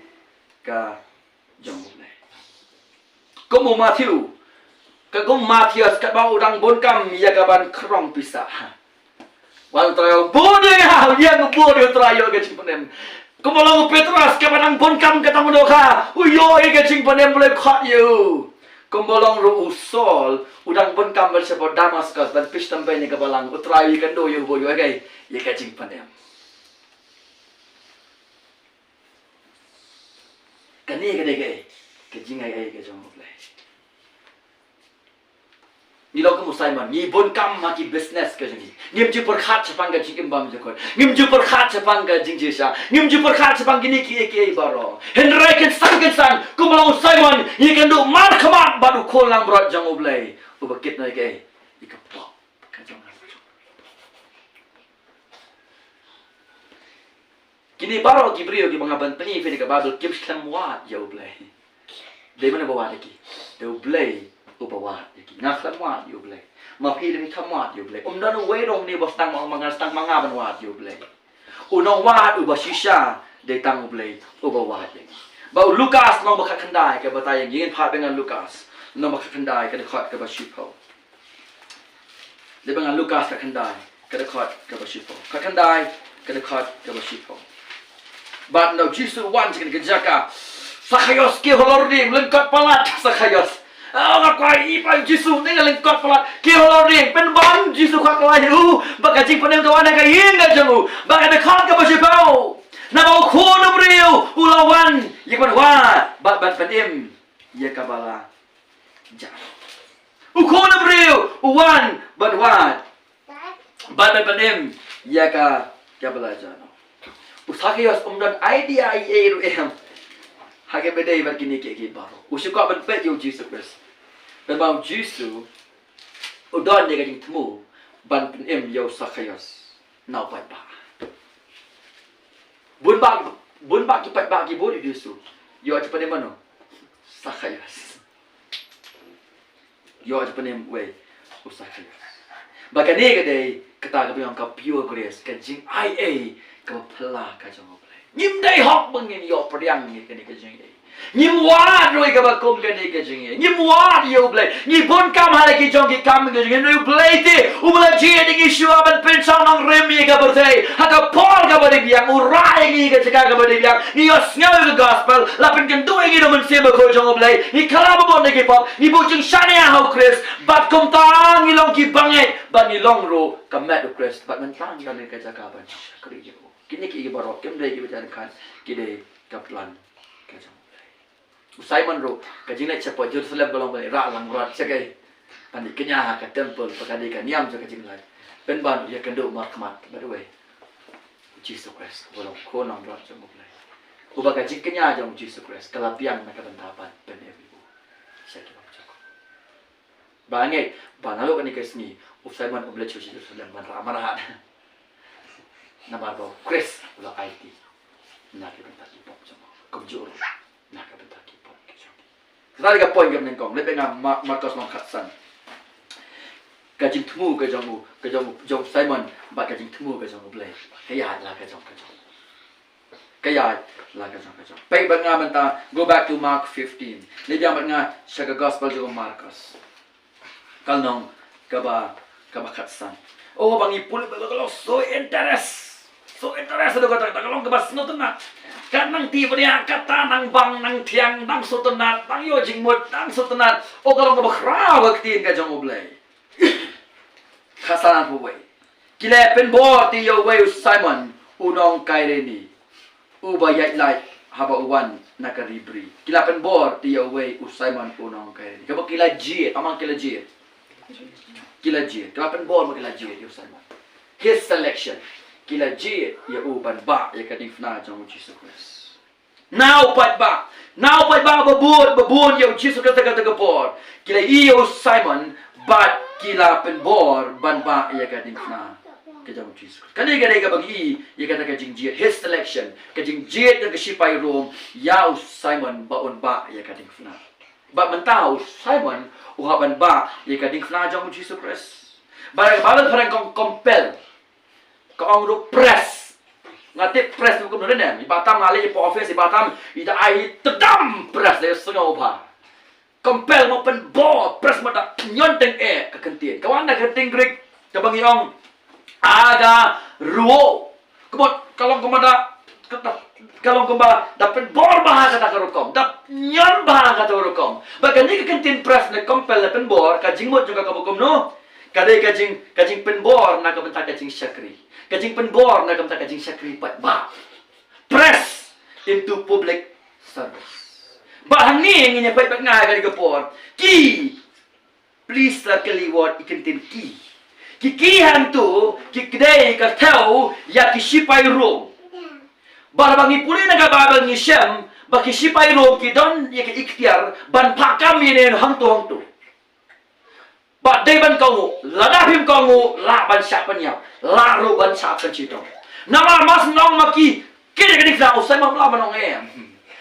ka jong U Blei. Kum u Matthew, ka kum u Matthias, katba u dang bun kam ïa ka ban khrong pisa. Wan U Trai, bun ïa nga, ïa nga bun ïa U Trai ïoh ka jingpynim. Kumba long u Petros, kaba dang bun kam ka tang u dohkha, u ïoh ïa ka jingpynim, Blei khot ïa u. Kumba long ruh u Saul, u dang bun kam ban sha Damascus, ban pyrshang ban ïa ka balang, U Trai u ïakynduh ïa u, u ïoh ïa ka, ïa ka jingpynim. Kane ka dei kaei? Ka jingaiei ka jong U Blei. Ngi long kum u Simon, ngi bun kam ha ki business ka jong ngi. Ngim ju pyrkhat shaphang ka jingim bymjukut. Ngim ju pyrkhat shaphang ka jingjia. Ngim ju pyrkhat shaphang kine kiei kiei baroh. Hynrei kynsan kynsan, kum long u Simon, ngi kynduh markhmat bad u khun langbrot jong U Blei, uba kit noh ïa kaei? Ïa ka pop ka jong ngi. Kine baroh ki briew kiba nga ban pyni ïa phi na ka Baibl kim khlem wad ïa U Blei. Dei mano ba wad ïa ki? Dei U Blei uba wad ïa ki. Nga khlem wad ïa U Blei. Ma phi ruh phim khlem wad ïa U Blei. Um don uwei ruh hangne ba sdang ma nga, sdang ma nga ban wad ïa U Blei. U nongwad uba shisha dei tang U Blei uba wad ïa ngi. Bad u Lukas lynnong ba khatkhyndai ka batai ïa ngi, ngin phah bad nga Lukas lynnong ba khatkhyndai ka dkhot kaba shiphew. Dei ba nga Lukas khatkhyndai ka dkhot kaba shiphew. Khatkhyndai ka dkhot kaba shiphew. Bad ynda u Jisu u wan sha kane ka jaka, Sakhaios, kiew halor ri, lyngkot palat, Sakhaios. Oh, nga kwah ïohi pat ïa u Jisu, ne nga lyngkot palat. Ki halor ïing, pynban u Jisu kwah kwah ïa u. Ba ka jingpynim ka wan na ka ïing ka jong u. Ba ka dkhot kaba shiphew. Naba u Khun u briew u la wan ïa ka ban wad bad ban pynim ïa kaba la jah. U Khun u briew u wan ban wad bad ban pynim ïa ka, kaba la jah noh. U Sakhios um don idea ei ei ruh em ha kaba dei bad kine kiei kiei baroh. U shu kwah ban peit ïa u Jisu Khrist. Pynban u Jisu u don ïa ka jingthmu ban pynim ïa u Sakhios na u paidbah. Bun bah, bun bah ki paidbah ki bud ïa u Jisu. Ïoh jingpynim mano? Sakhios. Ïoh jingpynim uwei u Sakhios. Ba kane ka dei kata kaba ong ka pure grace, ka jingai ei kaba phylla ka jong U Blei. Ngim dei hok ba ngin ïoh pdiang ïa kane ka jingai. Ngim wad ruh ïa kaba kum kane ka jingïeit. Ngim wad ïa U Blei. Ngi bun kam ha la ki jong ki kam ka jingïeit. Hynrei U Blei te u la jied ïa ngi shuwa ban pynshong nongrim ïa ka pyrthei. Ha ka por kaba dei biang u rah ïa ngi ka jaka kaba dei biang. Ngi ïohsngew ïa ka gospel, la pynkynduh ïa ngi da u Mynsiem Bakhuid jong U Blei. Ngi kylla ba bun na ki pop, ngi buh jingshaniah ha U Khrist. Bad kumta ngi long ki bangeit, bad ngi long ruh ka met U Khrist. Bad mynta ngi long ka jaka ban shakri ïa u. Kine ki baroh kim dei kiba jia ryngkat, ki dei ka plan ka jong U Blei. U Simon ruh, ka jingleit shapoh Jerusalem ka long ban rah langbrot shaei. Ban ïa kñia ha ka temple, ba ka dei ka niam jong ka jingleit. Pynban u ïakynduh markhmat bad uwei, U Jisu Khrist, uba long Khun langbrot jong U Blei. Uba ka jingkñia jong U Jisu Khrist ka la biang na ka bynta ban pynim ïa u sha ki bym jukut. Ba ngi, ba naduh kane ka sngi u Simon um leit shuh sha Jerusalem ban rah mrad. Namar ba U Khrist u la aiti na ka bynta ki pop jong u, kumjuh ruh na ka bynta ki pop ki jong ngi. Kata ka dei ka point kaba nyngkong. Leit bad nga Ma-, Markos lynnong khatsan. Ka jingthmu ka jong u, ka jong u, jong u Simon bad ka jingthmu ka jong U Blei. Ka ïaid la ka jong, ka jong. Ka ïaid la ka jong, ka jong. Peit bad nga mynta, go back to Mark fifteen. Leit biang bad nga sha ka gospel jong u Markos. Ka lynnong kaba, kaba khatsan. Oh, ba ngi pule ba ka long so interest. So interest da kata, ka long kaba sngewtynnat. Ka nang ti bniah, kata nang bang, nang thiang, nang sngewtynnat, nang ïoh jingmut, nang sngewtynnat. Oh, ka long kaba khraw ka ktien ka jong U Blei. Khatsan arphew wei. Ki la pynbor te ïa uwei u Simon u nong Kairini, uba ïaid lait haba u wan na ka ri bri. Ki la pynbor te ïa uwei u Simon u nong Kairini. Kaba ki la jied, amang ki la jied. Ki la jied. Ki la pynbor ba ki la jied ïa u Simon. His selection. Ki la jied ïa u ban bah ïa ka diengphna jong U Jisu Khrist. Na u paidbah. Na u paidbah ba bud, ba bun ïa U Jisu Khrist ha kata ka por. Ki la ïohi ïa u Simon bad ki la pynbor ban bah ïa ka diengphna ka jong U Jisu Khrist. Kane ka dei kaba ngi ïohi ïa kata ka jingjied, his selection, ka jingjied jong ka shipai Rom ïa u Simon ba un bah ïa ka diengphna. Bad mynta u Simon u hap ban bah ïa ka diengphna jong U Jisu Khrist. Bad ka Baibl phareng ka ong compel. Ka ong ruh press. Nga tip press ruh kumno ne. Iba tam nga leit hapoh office, iba tam i da ai i tdam press da sngew bha. Compel mo pynbor, press mo da ñion teng eh ka kyntien. Ka wan na ka kyntien Greek kaba ngi ong agaruo. Kumba ka long kumba da, ka long kumba da pynbor bha ha kata ka rukom, da ñion bha ha kata ka rukom. Bad kane ka kyntien press ne compel ne pynbor, ka jingmut jong ka kaba kumno? Ka dei ka jing, ka jingpynbor na ka bynta ka jingshakri. Ka jingpynbor na ka bynta ka jingshakri paidbah. Press into public service. Bad hangne ngin ïa peit bad nga ha kane ka por. Ki, please circle the word, i kyntien ki. Ki, ki hangto ki dei ka thew ïa ki shipai Rom. Bad haba ngi pule na ka Baibl ngi shem ba ki shipai Rom ki don ïa ka iktiar ban phah kam ïa ne hangto hangto. Ba dei ban kohnguh, lada phim kohnguh lah ban shah pynïap, lah ruh ban shah pynshitom. Namar mas nong ma ki, ki dei ka dei khnang u Simon lah ban ong em.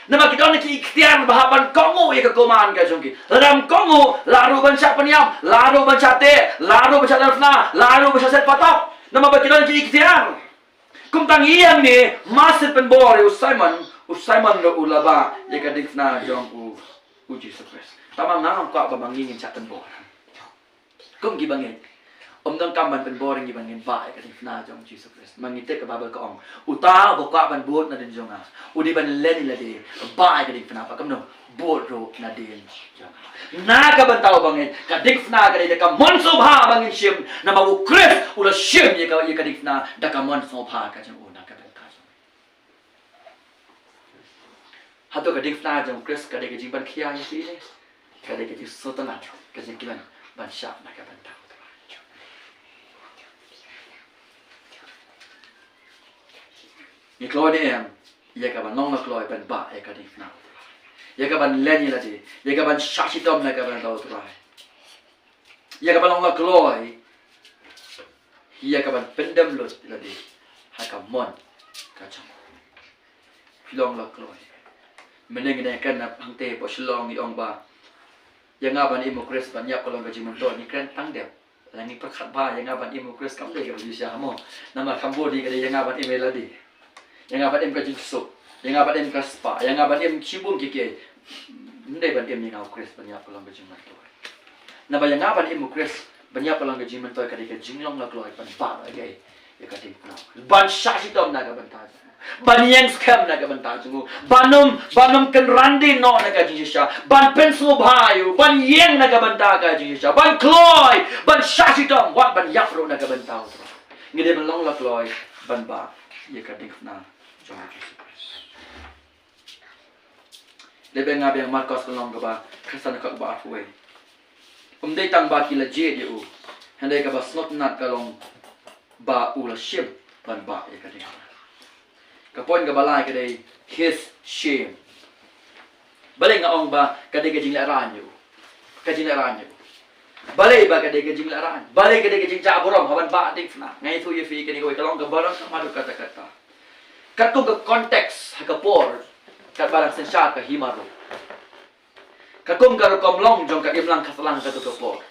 Namar ki don ki iktiar ba hap ban kohnguh ïa ka command ka jong ki. Lada ym kohnguh, lah ruh ban shah pynïap, lah ruh ban shah teh, lah ruh ban shah dyrphna, lah ruh ban shah set patok. Namar ba ki don ki iktiar. Kumta ngi ïa ne, mas pynbor ïa u Simon, u Simon ruh u la bah ïa ka dingphna jong u, u Jisu Khrist. Tangba nga ngam kwah ba ma ngi ngin shah pynbor kum ki bangeit. Ym donkam ban pynbor ïa ngi ba ngin bah ïa ka diengphna jong u Jisu Khrist. Ma ngi tip ka Baibl ka ong, uta uba kwah ban bud nadien jong nga, u dei ban len ïa lade, bah ïa ka diengphna, bad kumno, bud ruh nadien jong nga. Na ka bynta uba ngeit, ka diengphna ka dei da ka mon sngewbha ba ngin shim, namar u Khrist u la shim ïa ka, ïa ka diengphna da ka mon sngewbha ka jong u na ka bynta jong ngi. Hato ka diengphna jong u Khrist ka dei ka jingpynkhia ïa phi ne ka dei ka jingsngewtynnat, ka jingkmen ban shah na ka bynta u Trai? Ngi kloi ne em ïa ka ban long la kloi ban bah ïa ka diengphna u Trai, ïa ka ban len ïa lade, ïa ka ban shah shitom na ka bynta u Trai, ïa ka ban long la kloi, ïa ka ban pyndem lut ïa lade ha ka mon ka jong u? Phi long la kloi? Mynne ngi ïakren na hangtei hapoh Shillong, ngi ong ba ïa nga ban im u Khrist ban ïap ka long ka jingmyntoi, ngi kren tang dep. Lada ngi pyrkhat ba ïa nga ban im u Khrist kam dei kaba shisha mo. Namar kam bun hi ka dei ïa nga ban im ïa lade, ïa nga ban im ka jingsuk, ïa nga ban im ka spah, ïa nga ban im shibun kiei kiei. Ym dei ban im ïa nga u Khrist ban ïap ka long ka jingmyntoi. Naba ïa nga ban im u Khrist ban ïap ka long ka jingmyntoi ka dei ka jinglong la kloi ban bah ïa ka, ïa ka diengphna, ban shah shitom na ka bynta jong u, ban ïeng skhem na ka bynta jong u, ban ym, ban ym kynran dien noh na ka jingshisha, ban pynsngewbha ïa u, ban ïeng na ka bynta ka jingshisha, ban kloi, ban shah shitom, wat ban ïap ruh na ka bynta u Trai. Ngi dei ban long la kloi ban bah ïa ka diengphna jong u Jisu Khrist. Leit biang nga biang Markos ka lynnong kaba khatsan, ka kaba arphew wei. Ym dei tang ba ki la jied ïa u, hynrei kaba sngewtynnat ka long ba u la shim ban bah ïa ka diengphna. Ka point kaba lai ka dei his shame. Balei nga ong ba ka dei ka jinglehraiñ ïa u? Ka jinglehraiñ ïa u. Balei ba ka dei ka jinglehraiñ? Balei ka dei ka jingjah burom ha ban bah diengphna? Nga ïathuh ïa phi kane kawei ka long kaba rang ka madu kata kata. Katkum ka context ha ka por, katba dang synshar ka Hima Rom, katkum ka rukom long jong ka imlang ka sahlang katto ka por,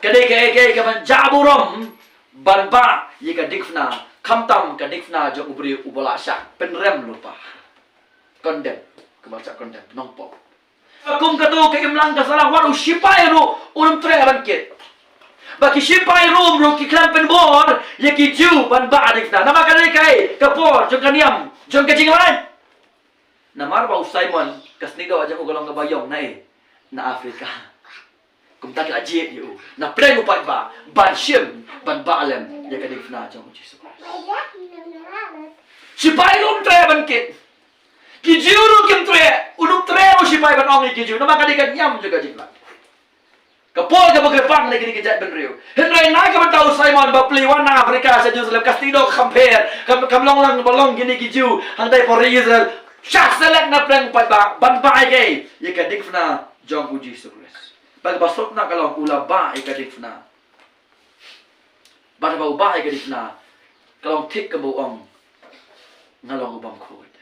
ka dei kaei kaei ka ban jah burom ban bah ïa ka diengphna, khamtam ka diengphna jong u briew uba la shah pynrem lypa. Condemn, kaba shah condemn, nongpop. Katkum katto ka imlang ka sahlang, wat u shipai ruh un ym treh ban kit. Ba ki shipai Rom ruh ki khlem pynbor ïa ki Jiw ban bah diengphna. Namar ka dei kaei? Ka por jong ka niam jong ka jinglait. Namar ba u Simon, ka snieh doh jong u ka long kaba ïong na ei? Na Afrika. Kumta ki la jied ïa u na pdeng u paidbah ban shim, ban bah lem ïa ka diengphna jong u Jisu Khrist. Shipai ruh um treh ban kit. Ki Jiw ruh kim treh, un ym treh ruh shipai ban ong ïa ki Jiw, namar ka dei ka niam jong ka jinglait. Ka por kaba kyrpang na kine ki jaitbynriew. Hynrei na ka bynta u Simon ba plie wan na Afrika sha Jerusalem, ka snieh doh ka kham pher, kam, kam long lang ba long kine ki Jiw hangtai por Israel. Shah select na pdeng u paidbah ban bah ïa kaei? Ïa ka diengphna jong u Jisu Khrist. Bad kaba sngewtynnat ka long u la bah ïa ka diengphna. Bad haba u bah ïa ka diengphna, ka long thik kumba u ong, nga long u bymkhuid.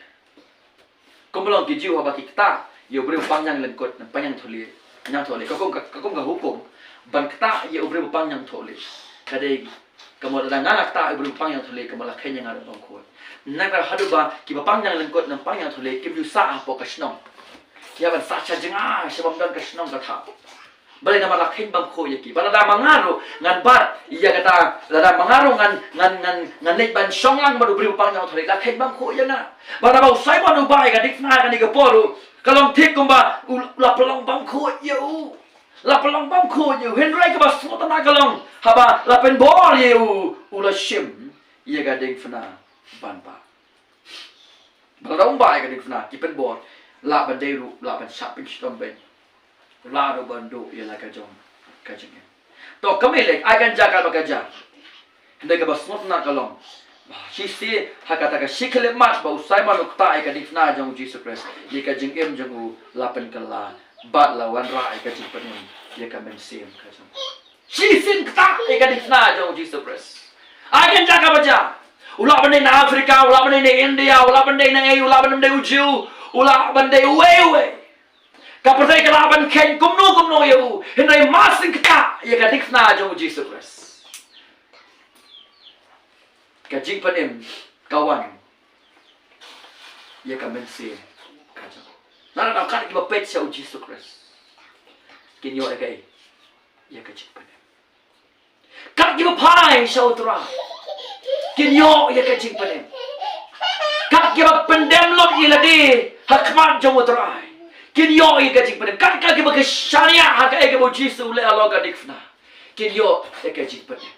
Kumba long ki Jiw haba ki ktah ïa u briew ba pang ñianglyngkut, pang ñiangthohlieh, ñiangthohlieh, ka kum ka, ka kum ka hukum ban ktah ïa u briew ba pang ñiangthohlieh ka dei, ka mut lada nga nga ktah ïa u briew ba pang ñiangthohlieh, ka mut la kheiñ ïa nga da u bymkhuid. Nangta haduh ba kiba pang ñianglyngkut ne pang ñiangthohlieh kim ju sah hapoh ka shnong, ki hap ban sah sha jngai, sha bym don ka shnong ka thaw. Balei? Namar la kheiñ bymkhuid ïa ki. Bad lada ma nga ruh ngan bat ïa kata, lada ma nga ruh ngan, ngan, ngan, ngan leit ban shong lang bad u briew ba pang ñiangthohlieh, la kheiñ bymkhuid ïa nga. Bad haba u Simon u bah ïa ka diengphna kane ka por ruh, ka long thik kumba u la pynlong bymkhuid ïa u. La pynlong bymkhuid ïa u. Hynrei kaba sngewtynnat ka long, haba la pynbor ïa u, u la shim ïa ka diengphna ban bah. Bad lada um bah ïa ka diengphna, ki pynbor lah ban dei ruh, lah ban shah pynshitom beiñ, lah ruh ban duh ïa la ka jong ka jingim. To, kumne lei, ai kan jia kaba ka jia. Hynrei kaba sngewtynnat ka long ba shisien ha kata ka shi khyllipmat ba u Simon u ktah ïa ka diengphna jong u Jisu Khrist, ïa ka jingim jong u la pynkylla bad la wanrah ïa ka jingpynim ïa ka mynsiem ka jong u. Shisien ktah ïa ka diengphna jong u Jisu Khrist. Ai kan jia kaba jia. U lah ban dei na Afrika, u lah ban dei na India, u lah ban dei na ei, u lah ban dei u Jiw, u lah ban dei uwei uwei. Ka pyrthei ka lah ban kheiñ kumno kumno ïa u, hynrei ma shisien ktah ïa ka diengphna jong u Jisu Khrist, ka jingpynim ka wan ïa ka mynsiem ka jong u. Lada dang kat kiba peit sha u Jisu Khrist, kin ïoh ïa kaei? Ïa ka jingpynim. Kat kiba phai sha U Trai kin ïoh ïa ka jingpynim. Kat kiba pyndem lut ïa lade ha khmat jong U Trai kin ïoh ïa ka jingpynim. Kat, kat kiba kyrshan ïa ha kaei kaba U Jisu u leh halor ka diengphna kin ïoh ïa ka jingpynim.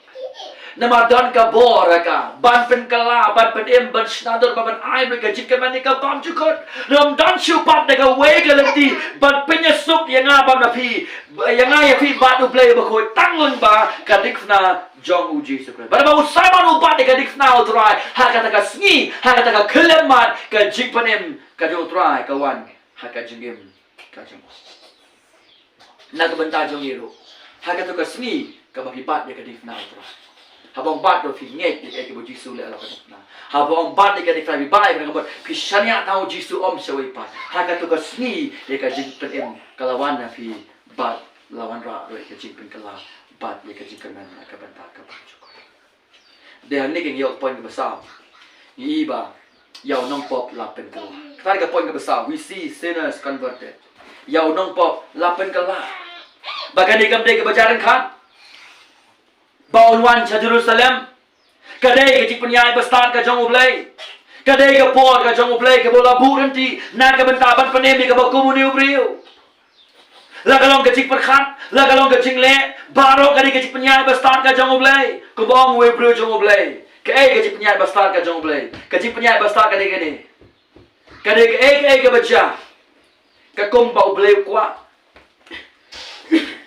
Namar don ka bor ha ka ban pynkylla, ban pynim, ban shna dur, ban ai ïa ka jingkyrmen ïa ka bymjukut. Ym don shuh pat da kawei ka lynti ban pynïasuk ïa nga bad ïa phi, ïa nga ïa phi bad U Blei Bakhuid, tang lyngba ka diengphna jong U Jisu Khrist. Bad ba u Simon u bat ïa ka diengphna U Trai, ha kata ka sngi, ha kata ka khyllipmat, ka jingpynim ka jong U Trai ka wan ha ka jingim ka jong u. Na ka bynta jong ngi ruh, ha kato ka sngi kaba phi bat ïa ka diengphna U Trai, haba ong bat ruh phi ngeit ïa kaei kaba U Jisu u leh halor ka diengphna. Haba ong bat ïa ka diengphna, phi bat ïa ka diengphna, phi shaniah tang U Jisu, ym shawei pat. Ha kato ka sngi ïa ka jingpynim ka la wan ha phi bad la wanrah ruh ïa ka jingpynkylla bad ïa ka jingkyrmen na ka bynta ka bymjukut. Te hangne ki ngi ïoh ka point kaba saw. Ngi i ba ïa u nongpop la pynkylla. Kata ka point kaba saw, we see sinners converted. Ïa u nongpop la pynkylla. Ba kane kam dei kaba jia ryngkat ba un wan sha Jerusalem. Ka dei ka jingpynïaid bastad ka jong U Blei. Ka dei ka por ka jong U Blei kaba u la buh rynti na ka bynta ban pynim ïa kaba kum une u briew. La ka long ka jingpyrkhat, la ka long ka jingleh, baroh ka dei ka jingpynïaid bastad ka jong U Blei. Kumba ong uwei u briew jong U Blei, kaei ka jingpynïaid bastad ka jong U Blei? Ka jingpynïaid bastad ka dei kane. Ka dei kaei kaei kaba jia ka kum ba U Blei u kwah,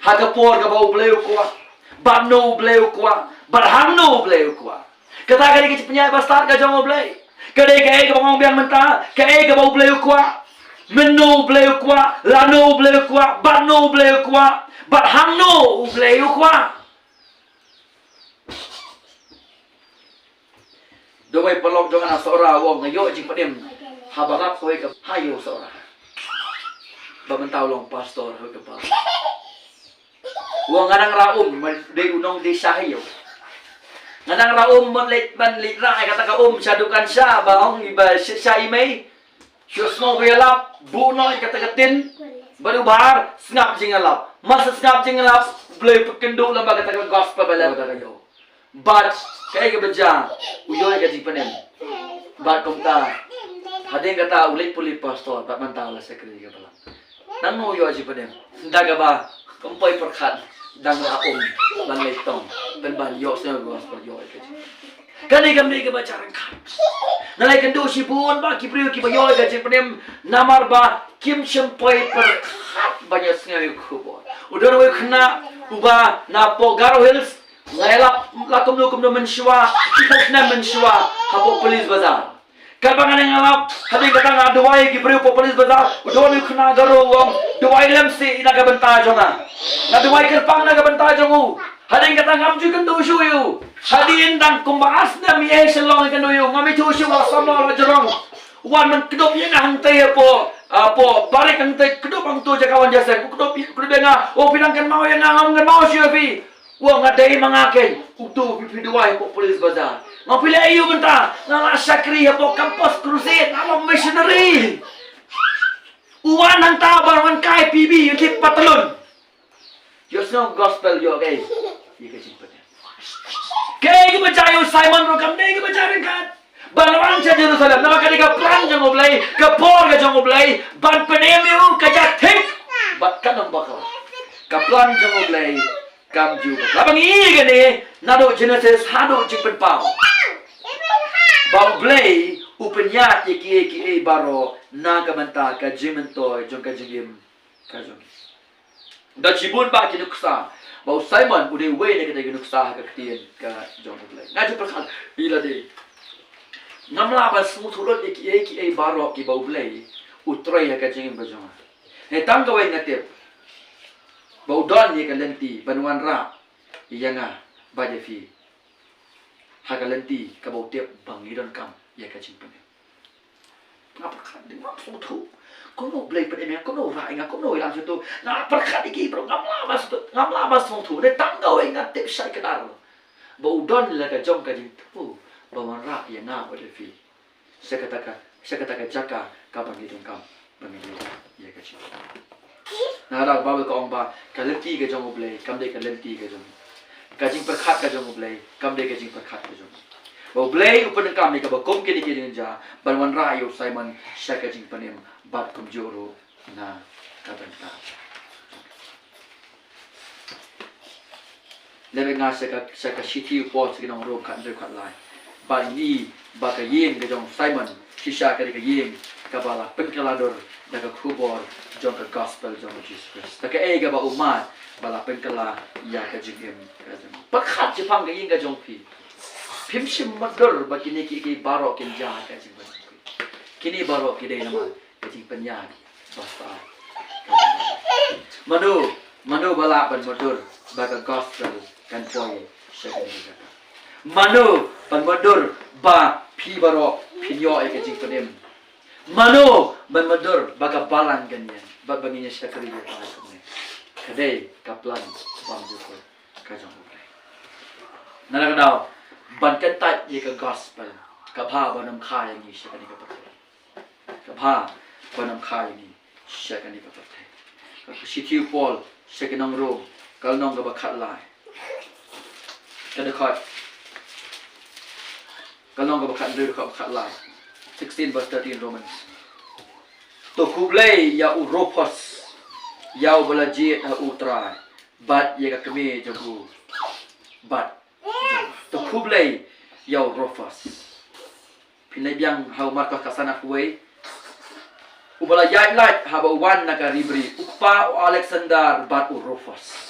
ha ka por kaba U Blei u kwah, bad no U Blei u kwah, bad hangno U Blei u kwah. Kata ka dei ka jingpynïaid bastad ka jong U Blei. Ka dei kaei kaba nga ong biang mynta, kaei kaba U Blei u kwah, mynno U Blei u kwah, lano U Blei u kwah, bad no U Blei u kwah, bad hangno U Blei u kwah. Da uwei u paralok jong nga na Sohra u ong, nga ïoh jingpynim haba rap kawei ka, ha ïew Sohra. Ba mynta u long pastor ha kawei ka paralok. U ong nga nang rah um, ma dei u nong dei sha ha ïew. Nga nang rah um, ban leit, ban leit rah ïa kata ka um sha dukan sha, ba ong i ba sha, sha i mei. Shu sngew ba ïalap, buh noh ïa kata ka tin bad u bhar, sngap jingïalap. Mar sngap jingïalap, U Blei u pynkynduh lem bad kata ka gospel ba leh kata ka ïew. Bad kaei kaba jia, u ïoh ïa ka jingpynim. Bad kumta, hadien kata u leit pule pastor, bad mynta u la shakri ïa ka balang. Nangno u ïoh jingpynim? Da kaba ym poi pyrkhat, dang rah um ban leit tong, pynban ïohsngew gospel, ïoh ïa ka jingpynim. Kane kam dei kaba jia ryngkat. Nga la ïakynduh shibun bha ki briew kiba ïoh ïa ka jingpynim namar ba kim shym poi pyrkhat ban ïohsngew ïa ka khubor. U don uwei u khynnah uba napoh Garo Hills, nga ïalap la kumno kumno mynshuwa, shiphew snem mynshuwa, hapoh Police Bazar. Katba nga dang ïalap, hadien kata nga duwai ïa ki briew hapoh Police Bazar, u don uwei u khynnah Garo u ong, duwai lem seh na ka bynta jong nga. Nga duwai kyrpang na ka bynta jong u. Hadien kata ngam ju ïakynduh shuh ïa u. Hadien dang kumba ar snem ïa i Shillong ïakynduh ïa u, ngam ïathuh shuh, u la samla, u la jrong. U wan ban kdup ïa nga hangtei hapoh, hapoh barik hangtei, kdup hangto jaka wan jingïaseng. U kdup, kdup ïa nga, u ong phi dang kynmaw ïa nga, ngam kynmaw shuh ïa phi. U ong nga dei ma nga keiñ uto uba phi duwai hapoh Police Bazar. Nga ong phi leh aïu mynta? Nga la shakri hapoh Campus Crusade, nga long missionary. U wan hangta ban wan kai P B, u tip patlun. Ïohsngew gospel, ïoh kaei? Ïa ka jingpynim. Kaei kaba jia ïa u Simon ruh kam dei kaba jia ryngkat. Ba la wan sha Jerusalem, namar ka dei ka plan jong U Blei, ka por ka jong U Blei ban pynim ïa u, ka jia thik. Bad kan ym bakla. Ka plan jong U Blei kam ju bakla. Ba ngi ïohi kane naduh Genesis haduh Jingpynpaw, ba U Blei u pynïaid ïa kiei kiei baroh na ka bynta ka jingmyntoi jong ka jingim ka jong ngi. Da shibun bha ki nuksa ba u Simon u dei uwei na kita ki nuksa ha ka ktien ka jong U Blei. Nga ju pyrkhat ïa lade, ngam lah ban sngewthuh lut ïa kiei kiei baroh kiba U Blei u trei ha ka jingim ka jong nga. Hynrei tang kawei nga tip, ba u don ïa ka lynti ban wanrah ïa nga bad ïa phi ha ka lynti kaba u tip ba ngi donkam ïa ka jingpynim. Nga pyrkhat, dei ngam sngewthuh kumno U Blei u pynim ïa nga, kumno u rah ïa nga, kumno u ïalam sngewthuh. Nga pyrkhat ïa ki baroh, ngam lah ban sngewthuh, ngam lah ban sngewthuh. Hynrei tang kawei nga tip shai kdar, ba u don la ka jong ka jingthmu ban wanrah ïa nga bad ïa phi sha kata ka, sha kata ka jaka kaba ngi donkam ba ngin leit ïa ka jingim. Nangta ka Baibl ka ong ba ka lynti ka jong U Blei kam dei ka lynti ka jong ngi. Ka jingpyrkhat ka jong U Blei kam dei ka jingpyrkhat ka jong u. Ba U Blei u pyndonkam ïa kaba kum kine ki jingjia ban wanrah ïa u Simon sha ka jingpynim bad kumjuh ruh na ka bynta. Leh bad nga sha ka, sha ka shithi u Paul sha ki nong Rom khathynriew khatlai. Bad ngi ba ka ïing ka jong Simon shisha ka dei ka ïing kaba la pynkylla dur da ka khubor jong ka gospel jong u Jisu Khrist. Da kaei kaba u mad ba la pynkylla ïa ka jingim ka jong. Pyrkhat shaphang ka ïing ka jong phi. Phim shym mutdur ba kine kiei kiei baroh kin jia ha ka jingim ka jong phi. Kine baroh ki dei namar ka jingpynïaid ba sah. Mano, mano ba lah ban mutdur ba ka gospel kan poi sha kane ka jaka? Mano ban mutdur ba phi baroh phin ïoh ïa ka jingpynim? Mano ban mutdur ba ka balang kan ïeng bad ba ngin ïa shakri ïa ka kumne? Ka dei ka plan bymjukut ka jong U Blei. Na ka daw ban kyntait ïa ka gospel ka bha ban ym kha ïa ngi sha kane ka pyrthei. Ka bha ban ym kha ïa ngi sha kane ka pyrthei. Ka shithi u Paul sha ki nong Rom, ka lynnong kaba khatlai, ka dkhot, ka lynnong kaba khathynriew, dkhot khatlai. Sixteen verse thirteen, Romans. To khublei ïa u Rufus, ïa uba la jied ha U Trai, bad ïa ka kmie jong u, bad to khublei ïa u Rufus. Phin leit biang ha u Markos ka san, ha uwei uba la ïaid lait haba u wan na ka Ri Bri, u kpa u Alexander bad u Rufus.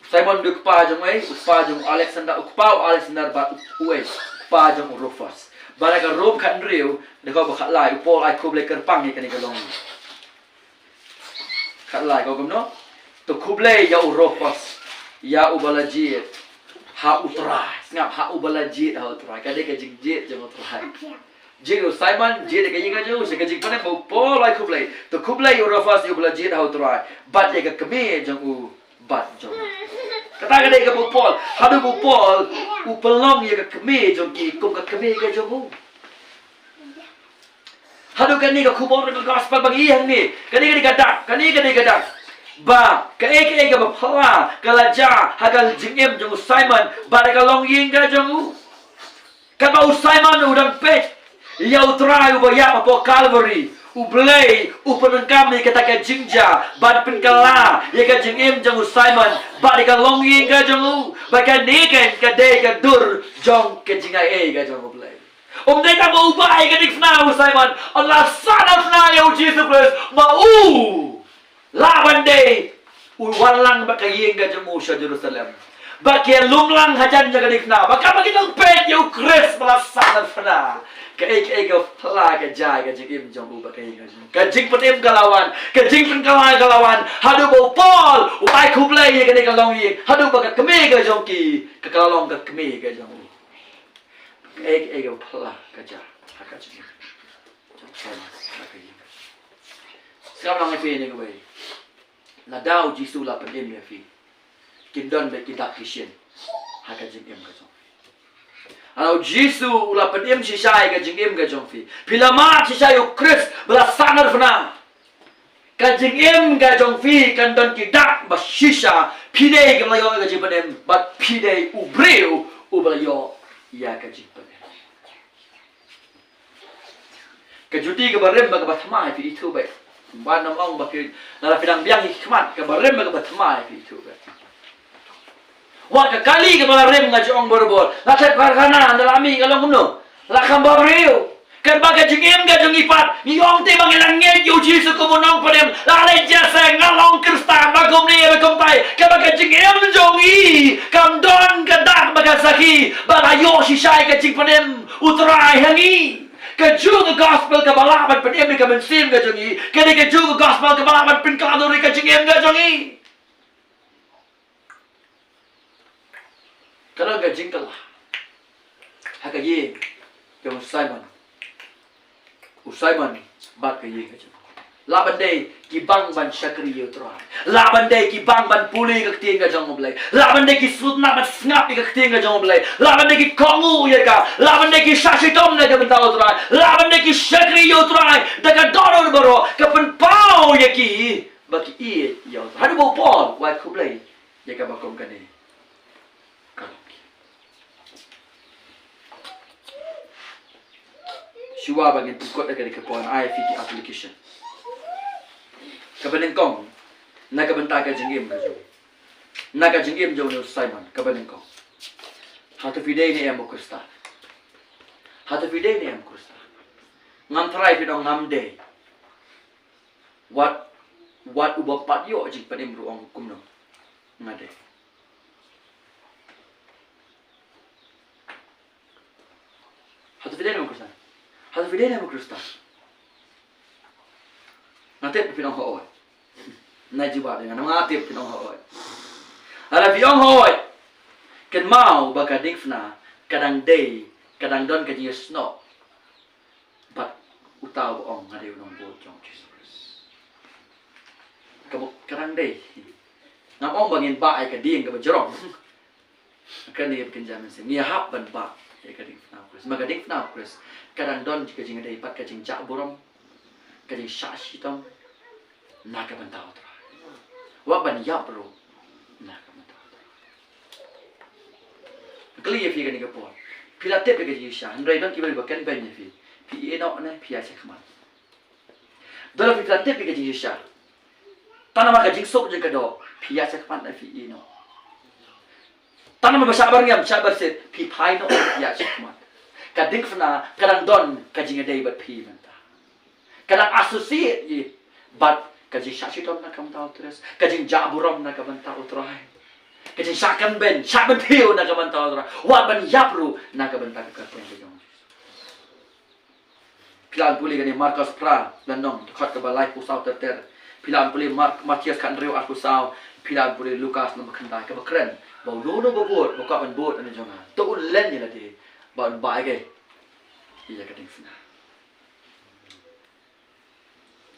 Simon dei u kpa jong uei? U kpa jong u Alexander, u kpa u Alexander bad u, uei? U kpa jong u Rufus. Bad na ka Rom khathynriew, dkhot ba khatlai, u Paul ai khublei kyrpang ïa kane ka longïing. Khatlai, ka ong kumno? To khublei ïa u Rufus, ïa uba la jied ha U Trai. Sngap, ha uba la jied ha U Trai. Ka dei ka jingjied jong U Trai. Jied u Simon, jied ïa ka ïing ka jong u, sha ka jingpynim ba u Paul ai khublei. To khublei ïa u Rufus, ïa uba la jied ha U Trai, bad ïa ka kmie jong u bad jong u. Kata ka dei kaba u Paul. Haduh ba u Paul u pynlong ïa ka kmie jong ki kum ka kmie ka jong u. Haduh kane ka khubor ka gospel ba ngi hangne, kane ka dei ka dak, kane ka dei ka dak ba kaei kaei kaba phylla ka la jia ha ka jingim jong u Simon bad ka longïing ka jong u. Katba u Simon u dang peit ïa U Trai uba ïap hapoh Calvary, U Blei u pyndonkam ïa kata ka jingjia ban pynkylla ïa ka jingim jong u Simon bad ka longïing ka jong u. Ba kane ka dei ka dur jong ka jingai ei ka jong U Blei. Um dei tang ba u bah ïa ka diengphna u Simon, hynrei la sahnarphna ïa u Jisu Khrist ba u lah ban dei u wan lang bad ka ïing ka jong u sha Jerusalem. Ba ki ïalum lang hajan jong ka diengphna, ba katba ki dang peit ïa u Khrist ba la sahnarphna, kaei kaei ka phylla ka jia ïa ka jingim jong u bad ka ïing ka jong u. Ka jingpynim ka la wan, ka jingpynkylla ka la wan. Haduh ba u Paul u ai khublei ïa kane ka longïing, haduh ba ka kmie ka jong ki ka la long ka kmie ka jong u. Kaei kaei ka phylla ka jia ha ka jingim. Sngap lang ïa phi ïa kane kawei. Lada u Jisu u la pynim ïa phi, kin don beit ki dak ki shin ha ka jingim ka jong phi. Lada u Jisu u la pynim shisha ïa ka jingim ka jong phi, phi la mad shisha ïa u Khrist ba la sahnarphna, ka jingim ka jong phi kan don ki dak ba shisha. Phi dei kaba la ïoh ïa ka jingpynim bad phi dei u briew uba la ïoh ïa ka jingpynim. Ka juti kaba rim bad kaba thymmai phi ithuh beit. Ban ym ong ba phi, lada phi dang biang ïa ki khmat, kaba rim bad kaba thymmai phi ithuh beit. Wat ka kali kaba la rim, nga ju ong barabor, la thep karkhana, ynda la mih ka long kumno? La kham ba briew. Katba ka jingim ka jong ngi pat, ngi ong te ba ngi la ngeit ïa u Jisu kum u nongpynim, la leit jia seh, nga long Khristan, ba kumne ba kumtai. Katba ka jingim jong ngi kam don ka dak bad ka sakhi ba la ïoh shisha ïa ka jingpynim U Trai ha ngi. Kajuh ka gospel kaba lah ban pynim ïa ka mynsiem ka jong ngi, ka dei kajuh ka gospel kaba lah ban pynkylla dur ïa ka jingim ka jong ngi. Ka long ka jingkylla ha ka ïing jong u Simon. U Simon bad ka ïing ka jong u. Lah ban dei ki bang ban shakri ïa u Trai. Lah ban dei ki bang ban pule ka ktien ka jong u Blei. Lah ban dei ki sngewtynnat ban sngap ïa ka ktien ka jong u Blei. Lah ban dei ki kohnguh ïa ka. Lah ban dei ki shah shitom na ka bynta u Trai. Lah ban dei ki shakri ïa u Trai da ka dohnud baroh, ka pynpaw ïa ki ba ki ïeit ïa u Trai. Haduh ba u Paul u ai khublei Ïa kaba kum kane ka long. Shuwa ba ngin pynkut ïa kane ka por, ai ïa phi ki application. Kaba nyngkong, na ka bynta ka jingim ka jong, na ka jingim jong u Simon, kaba nyngkong. Hato phi dei ne em u Khristan? Hato phi dei ne em u Khristan? Ngam tharai phi ong ngam dei. Wat, wat uba pat ïoh jingpynim ruh ong kumno nga dei. Hato phi dei ne em u Khristan? Hato phi dei ne em u Khristan? Nga tip phin ong hooid. Nga jubab ïa nga, nga tip phin ong hooid. Lada phi ong hooid, kynmaw ba ka diengphna ka dang dei, ka dang don ka jingïasnoh bad uta uba ong nga dei u nongbud jong Jisu Khrist. Ka, ka dang dei. Ngam ong ba ngin bah ïa ka dieng kaba jrong. Kane ka kynja mynsiem ngi hap ban bah ïa ka diengphna u Khrist. Ma ka diengphna u Khrist ka dang don ka jingïadei bad ka jingjah burom, ka jingshah shitom na ka bynta u Trai. Wat ban ïap ruh na ka bynta u Trai. Kylli ïa phi kane ka por. Phi la tip ïa ka jingshisha, hynrei don kiba ri ba kynbeiñ ïa phi. Phi ïeh noh ne phi ïaid shakhmat? Don la phi la tip ïa ka jingshisha, tang namar ka jingsuk jong ka doh phi ïaid shakhmat ne phi ïeh noh? Tang namar ba shah byrngem, shah byrsit phi phai noh, phi ïaid shakhmat? Ka diengphna ka dang don ka jingïadei bad phi mynta. Ka dang associate ïa bad ka jingshah shitom na ka bynta u Khrist, ka jingjah burom na ka bynta u Trai, ka jingshah kynbeiñ, shah bynthiew na ka bynta u Trai, wat ban ïap ruh na ka bynta ka kyrteng ka jong u Jisu. Phi lah ban pule kane Markos phra lynnong, dkhot kaba laiphew saw ter ter. Phi lah ban pule Mark, Mathaios khathynriew arphew saw. Phi lah ban pule Lukas lynnong ba khyndai. Kaba kren ba uno uno uba bud, ba kwah ban bud na jong nga, to un len ïa lade bad un bah ïa ka, ïa ka diengphna.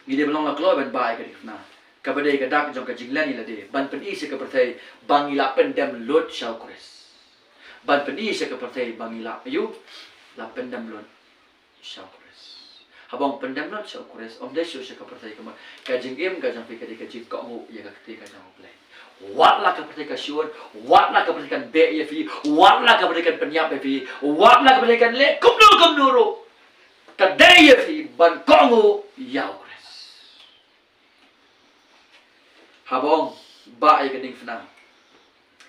Ngi dei ban long la kloi ban bah ïa ka diengphna, kaba dei ka dak jong ka jinglen ïa lade, ban pyni sha ka pyrthei ba ngi la pyndem lut sha u Khrist. Ban pyni sha ka pyrthei ba ngi la ïoh, la pyndem lut sha u Khrist. Haba ong pyndem lut sha u Khrist, ym dei shuh sha ka pyrthei, ka mut ka jingim ka jong phi ka dei ka jingkohnguh ïa ka ktien ka jong U Blei. Wat la ka pyrthei ka shun, wat la ka pyrthei kan beh ïa phi, wat la ka pyrthei kan pynïap ïa phi, wat la ka pyrthei kan leh kumno kumno ruh, ka dei ïa phi ban kohnguh ïa u Khrist. Haba ong bah ïa ka diengphna,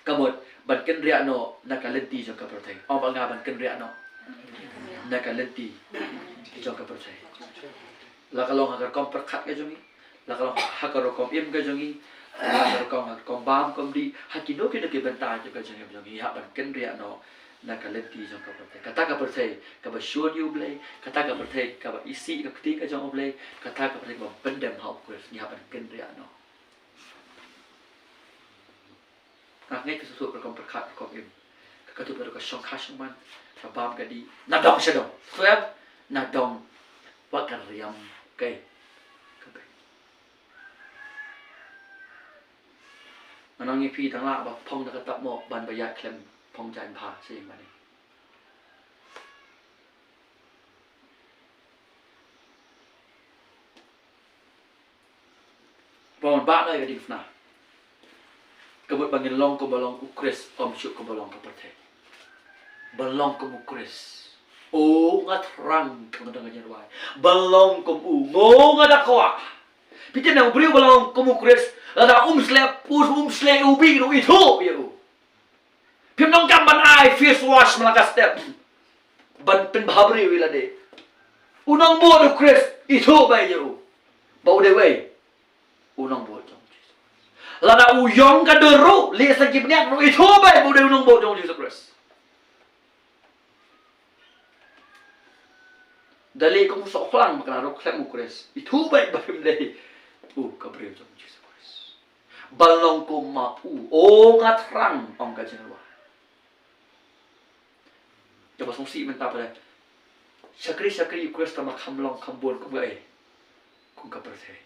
ka mut ban kynriah noh na ka lynti jong ka pyrthei. Ong bad nga, ban kynriah noh na ka lynti jong ka pyrthei. La ka long ha ka rukom pyrkhat ka jong ngi, la ka long ha ka rukom im ka jong ngi, la ka rukom ha ka rukom bam rukom dih, ha kino kino ki bynta jong ka jingim jong ngi, hap ban kynriah noh na ka lynti jong ka pyrthei. Kata ka pyrthei kaba shun ïa U Blei, kata ka pyrthei kaba isih ïa ka ktien ka jong U Blei, kata ka pyrthei kaba pyndem ha u Khrist, ngi hap ban kynriah noh. Nga ngeit phi sngewthuh ka rukom pyrkhat, ka rukom im, ka kynthup ïa ka shongkha shongman, ka bam ka dih, na dong sha dong. Sngewthuh em? Na dong. Wat ka riam, okay. Ka bei. Ngan ong ïa phi, dang lah ba phong da ka tap mo ban ba ïaid khlem phong jaiñ bha sha ïing mane. Ba ngan bah noh ïa ka diengphna, ka mut ba ngin long kumba long u Khrist, ym shuh kumba long ka pyrthei. Ban long kum u Khrist. O nga thrang, ka mut ka jingduwai, ban long kum u, ngo nga da kwah. Phi tip ne, u briew ba long kum u Khrist, lada um sleh, um sleh u bih ruh, ithuh ïa u. Phim donkam ban ai face wash man la ka step ban pynbha briew ïa lade. U nongbud u Khrist, ithuh beit ïa u ba u dei uwei u nongbud jong Jisu. Lada u ïong ka dur ruh, leh sa ki bniat ruh, ithuh beit ba u dei u nongbud jong Jisu Khrist. Da leh kum u sohkhlang bakla ruh khlem u Khrist, ithuh beit ba phim dei u ka briew jong Jisu Khrist. Ban long kum ma u, o nga thrang, ong ka jingduwai. Kaba sngewsih mynta pat, shakri shakri u Khrist tang ba kham long kham bun kum kaei? Kum ka pyrthei.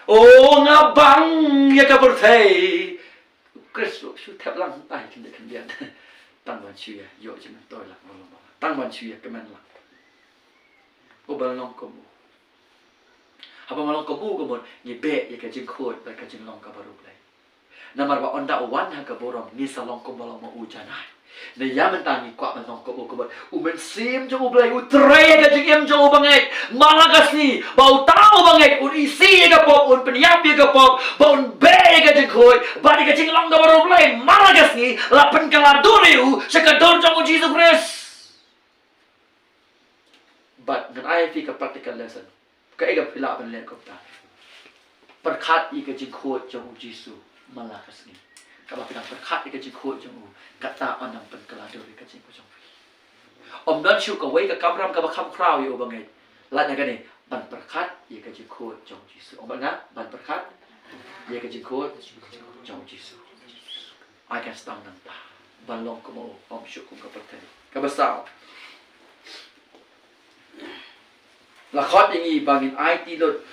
O nga bang ïa ka pyrthei. U Khrist ruh shu thep lang, ai khyndiat khyndiat. Tang ban shu ïa ïoh jingmyntoi lang, tang ban shu ïa kmen lang. O ban long kum u. Haba ngi long kum u ka mut, ngi beh ïa ka jingkhuid bad ka jinglong kaba riewblei. Namar ba ynda u wan ha ka burom, ngi sa long kumba long ma u janai. Te ïa mynta ngi kwah ban long kum u ka mut, u Mynsiem jong U Blei u trei ïa ka jingim jong u bangeit man la ka sngi, ba uta u bangeit un isih ïa ka pop, un pynïap ïa ka pop, ba un beh ïa ka jingkhuid bad ïa ka jinglong kaba riewblei man la ka sngi, la pynkylla dur ïa u sha ka dur jong u Jisu Khrist. Bad ngan ai ïa phi ka practical lesson. Kaei kaba phi lah ban leh kumta? Pyrkhat ïa ka jingkhuid jong u Jisu man la ka sngi. Kaba phi dang pyrkhat ïa ka jingkhuid jong u, kata yn nang pynkylla dur ïa ka jingim ka jong phi. Ym don shuh kawei ka kamram kaba kham khraw ïa u bangeit lait na kane, ban pyrkhat ïa ka jingkhuid jong u Jisu. Ong bad nga, ban pyrkhat ïa ka jingkhuid jong u Jisu. Ai kan sdang nangta ban long kum u, ym shuh kum ka pyrthei. Kaba saw, la khot ïa ngi ba ngin aiti lut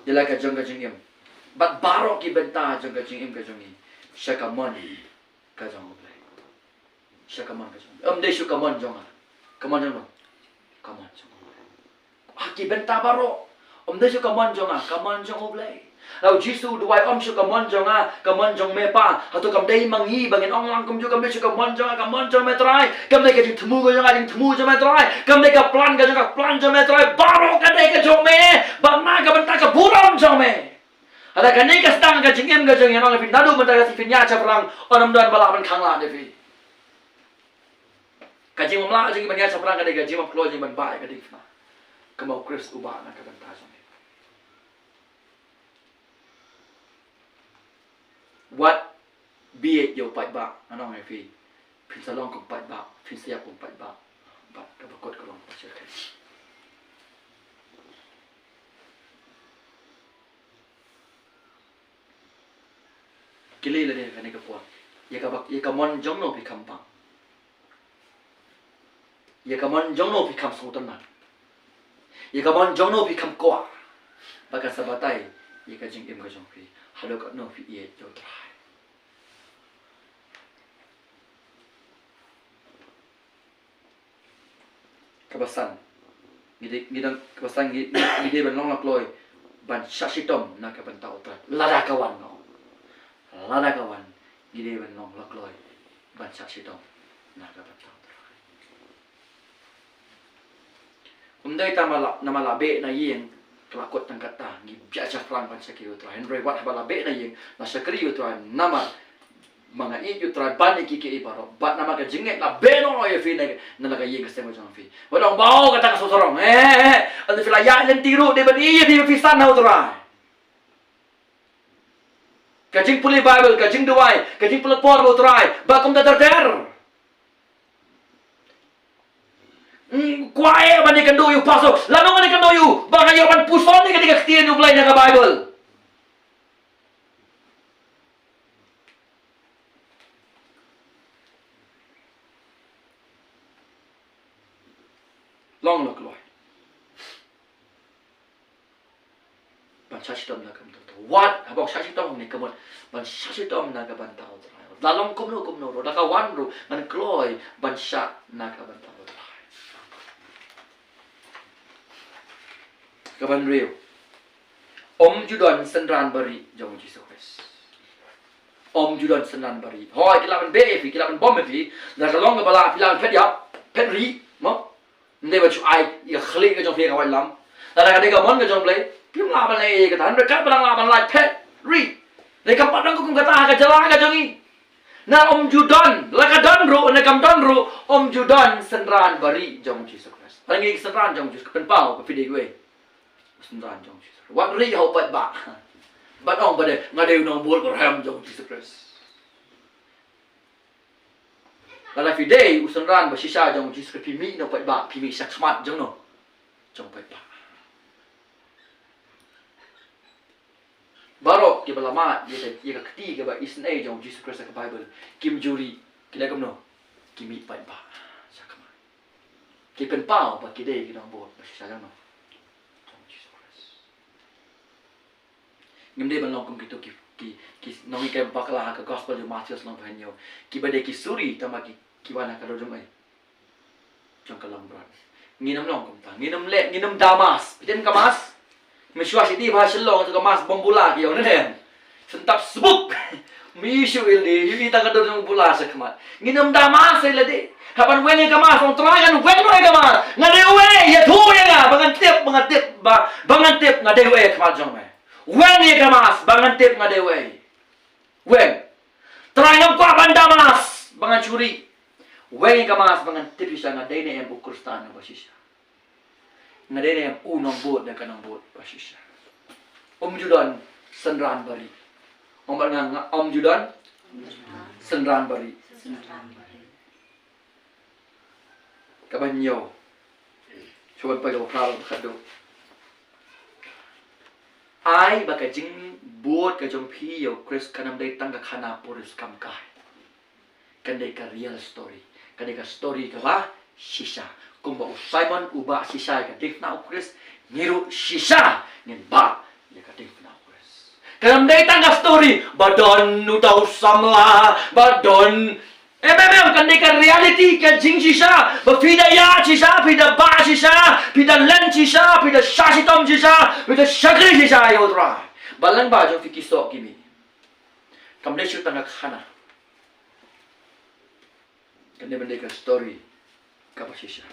ïa la ka jong ka jingim bad baroh ki bynta jong ka jingim ka jong ngi sha ka mon ka jong U Blei. Sha ka mon ka jong U Blei. Ym dei shuh ka mon jong nga. Ka mon jong no? Ka mon jong U Blei. Ha ki bynta baroh. Ym dei shuh ka mon jong nga, ka mon jong U Blei. La u Jisu u duwai, ym shuh ka mon jong nga, ka mon jong me Pa. Hato kam dei ma ngi ba ngin ong lang kumjuh, kam dei shuh ka mon jong nga, ka mon jong me Trai. Kam dei ka jingthmu ka jong nga, jingthmu jong me Trai. Kam dei ka plan ka jong nga, ka plan jong me Trai. Baroh ka dei ka jong me. Bad na ka bynta ka burom jong me. Hynda kane ka sdang ka jingim ka jong ngi, nga ong ïa phi, naduh mynta ka sngi phin ïaid shaphrang, yn ym don ba lah ban khang lad ïa phi. Ka jingbymlah jong ngi ban ïaid shaphrang ka dei ka jingbymkloi jong ngi ban bah ïa ka diengphna, kumba u Khrist u bah na ka bynta jong ngi. Wat bieit ïa u paidbah, nga ong ïa phi, phin sa long kum paidbah, phin sa ïap kum paidbah. Bad kaba kut ka long kaba shyrkhei. Kylli lade kane ka por. Ïa ka bak, ïa ka mon jong no phi kham pang. Ïa ka mon jong no phi kham sngewtynnat. Ïa ka mon jong no phi kham kwah. Ba kan sa batai ïa ka jingim ka jong phi. Haduh katno phi ïeit ïa u Trai. Kaba san. Ngi dei, ngi dang, kaba san ngi, ngi, ngi dei ban long la kloi ban shah shitom na ka bynta u Trai. Lada ka wan, no. Lada ka wan, ngi dei ban long la kloi ban shah shitom na ka bynta u Trai. Ym dei tang ba la, namar la beh na ïing, ka la kut tang kata, ngi ïaid shaphrang ban shakri ïa u Trai. Hynrei wat haba la beh na ïing, la shakri ïa u Trai, namar ma nga ïeit ïa u Trai ban ïa kiei kiei baroh. Bad namar ka jingngeit la beh noh ïa phi na, na la ka ïing ka sem ka jong phi. Wat ong ba, oh, kata ka sngewsarong. Eh, eh, eh. Hynda phi la ïaid lynti ruh dei ban ïeit ïa phi ba phi san ha u Trai. Ka jingpule Baibl, ka jingduwai, ka jingpynlut por bad u Trai. Ba kumta ter ter. Mm, kwah eh ban ïakynduh ïa u pastor. Lano ngan ïakynduh ïa u? Ba nga ïoh ban puson ïa ka, ïa ka ktien U Blei na ka Baibl. Long la kloi. Ban shah shitom na ka bynta u Trai. Wat, haba shah shitom ne ka mut ban shah shitom na ka bynta u Trai. La long kumno kumno ruh, la ka wan ruh, ngan kloi ban shah na ka bynta u Trai. Kaba hynriew. Ym ju don synran barieh jong u Jisu Khrist. Ym ju don synran barieh. Hooid, ki lah ban beh ïa phi, ki lah ban bom ïa phi. Lada ka long kaba lah, phi lah ban phet ïap, phet rieh, mo? Ym dei ban shu ai ïa ka khlieh ka jong phi ha ka waitlam. Lada ka dei ka mon ka jong U Blei, phim lah ban leh ïa kata. Hynrei katba dang lah ban lait, phet rieh. Dei kam pat dang kum kata ha ka jylla ka jong ngi. Na ym ju don, la ka don ruh, na kam don ruh, ym ju don synran barieh jong u Jisu Khrist. Lada ngi synran jong u Jisu Khrist, pynpaw ba phi dei uwei u synran jong u Jisu Khrist. Wat rieh ha u paidbah. Bad ong ba dei, nga dei u nongbud ba rhem jong u Jisu Khrist. Lada phi dei u synran ba shisha jong u Jisu Khrist, phi mih na u paidbah, phi mih shakhmat jong no? Jong u paidbah. Baroh kiba la mad ïa ka, ïa ka kti kaba isynei jong u Jisu Khrist ha ka Baibl, kim ju rieh, ki dei kumno? Ki mih paidbah shakhmat. Ki pynpaw ba ki dei ki nongbud ba shisha jong no? Jong u Jisu Khrist. Ngim dei ban long kum kito ki, ki, ki nonghikai bakla ha ka gospel jong u Mathaios lynnong ba hynñiew. Kiba dei ki suri tangba ki, ki wan ha ka dur jong ei? Jong ka langbrot. Ngin ym long kumta. Ngin ym leh, ngin ym da mask. Phi tip ka mask? Mynshuwa shi dih ba ha Shillong, to ka mass bom bula ki ong ne. Shen tap sbuk. Mi shu il dih, ïohi tang ka dur jong u bula sha khmat. Ngin ym da mass ïa lade. Haba weng ïa ka mass, ong Trai ngan weng noh ïa ka mass. Nga dei uei, ïathuh ïa nga, ba ngan tip, ba ngan tip, ba, ba ngan tip nga dei uei ha khmat jong me. Weng ïa ka mass, ba ngan tip nga dei uei. Weng. Trai ngam kwah ban da mass, ba ngan shu rieh. Weng ïa ka mass, ba ngan tip shisha nga dei ne em u Khristan ba shisha. Nga dei ne em u nongbud da ka nongbud ba shisha. Um ju don synran barieh. Ong bad nga, nga um ju don synran barieh. Kaba hynñiew. Shuwa ban poi kaba phra bad kaba khatduh. Ai ba ka jingbud ka jong phi ïa u Khrist kan ym dei tang ka khana puriskam kai. Kan dei ka real story. Kan dei ka story kaba shisha. Kumba u Simon u bah shisha ïa ka diengphna u Khrist, ngi ruh shisha ngin bah ïa ka diengphna u Khrist. Kan ym dei tang ka story ba don uta u samla, ba don, em, em, em, kan dei ka reality, ka jingshisha. Ba phi da ïaid shisha, phi da bah shisha, phi da len shisha, phi da shah shitom shisha, phi da shakri shisha ïa u Trai. Ba lyngba jong phi ki soh ki mih. Kam dei shuh tang ka khana. Kane ban dei ka story kaba shisha.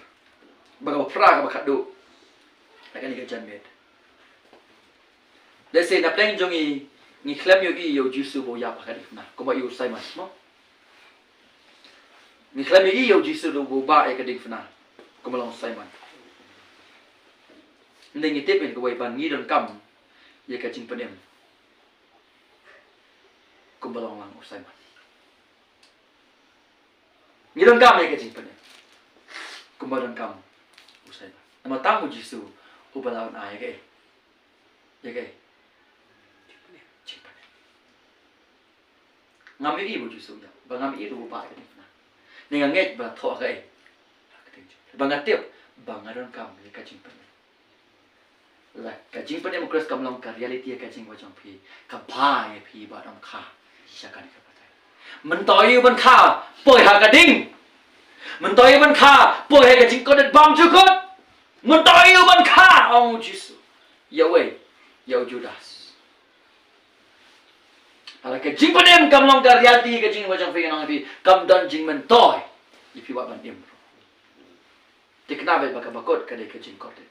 Ba kaba phra kaba khatduh. Ha kane ka janmiet. Lehse na pdeng jong ngi, ngi khlem ïohi ïa u Jisu ba u ïap ha ka diengphna, kumba ïa u Simon, mo? Ngi khlem ïohi ïa u Jisu ba u bah ïa ka diengphna, kumba long u Simon. Hynrei ngi tip ïa kawei, ba ngi donkam ïa ka jingpynim, kumba long lang u Simon. Ngi donkam ïa ka jingpynim, kumba donkam u Simon. Namar tang u Jisu uba lah ban ai ïa kaei? Ïa kaei? Jingpynim. Ngam ïohi ba u Jisu u ïap, ba ngam ïohi ruh ba u bah ïa ka diengphna. Hynrei nga ngeit ba thoh ha kaei? Ha ka ktien jong, ba nga tip ba nga donkam ïa ka jingpynim. La ka jingpynim u Khrist kam long ka reality ïa ka jingim jong phi, ka bha ïa phi ba ym kha sha kane ka pyrthei. Myntoi u ban kha, poi ha ka ding. Myntoi u ban kha, poi ha ka jingkordit bymjukut. Myntoi u ban kha, ong u Jisu. Ïa uei? Ïa u Judas. Lada ka jingpynim kam long ka reality ïa ka jingim jong phi, ngan ong ïa phi, kam don jingmyntoi ïa phi wat ban im. Te kane bad ba kaba kut ka dei ka jingkordit.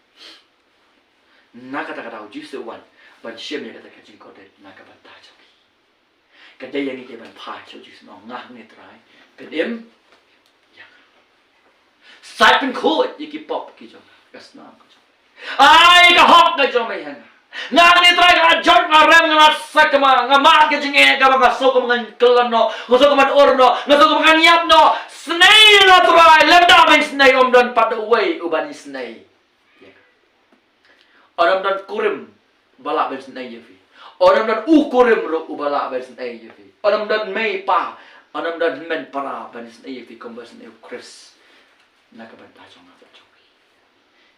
Na kata ka daw u Jisu u wan ban shim ïa kata ka jingkordit na ka bynta jong ngi. Ka dei ïa ngi te ban phai sha u Jisu, ngan ong, nga hangne Trai, pynim ïa nga. Sa pynkhuid ïa ki pop ki jong nga, ka snam ka jong nga. Ai ka hok ka jong me ïa nga. Nga hangne Trai, nga la jot, nga rem, nga la sakma, nga mad ka jingeh kaba nga sngew kum ngan kyllon noh, nga sngew kum ngan ur noh, nga sngew kum ngan ïap noh. Snei ïa nga Trai, lymda ban isnei, ym don pat uwei uban isnei ïa nga. Ym don kurim ba lah ban isnei ïa phi. Ym don u kurim ruh uba lah ban isnei ïa phi. Ym don mei pa, ym don hynmen para ban isnei ïa phi kumba isnei u Khrist na ka bynta jong nga bad jong phi.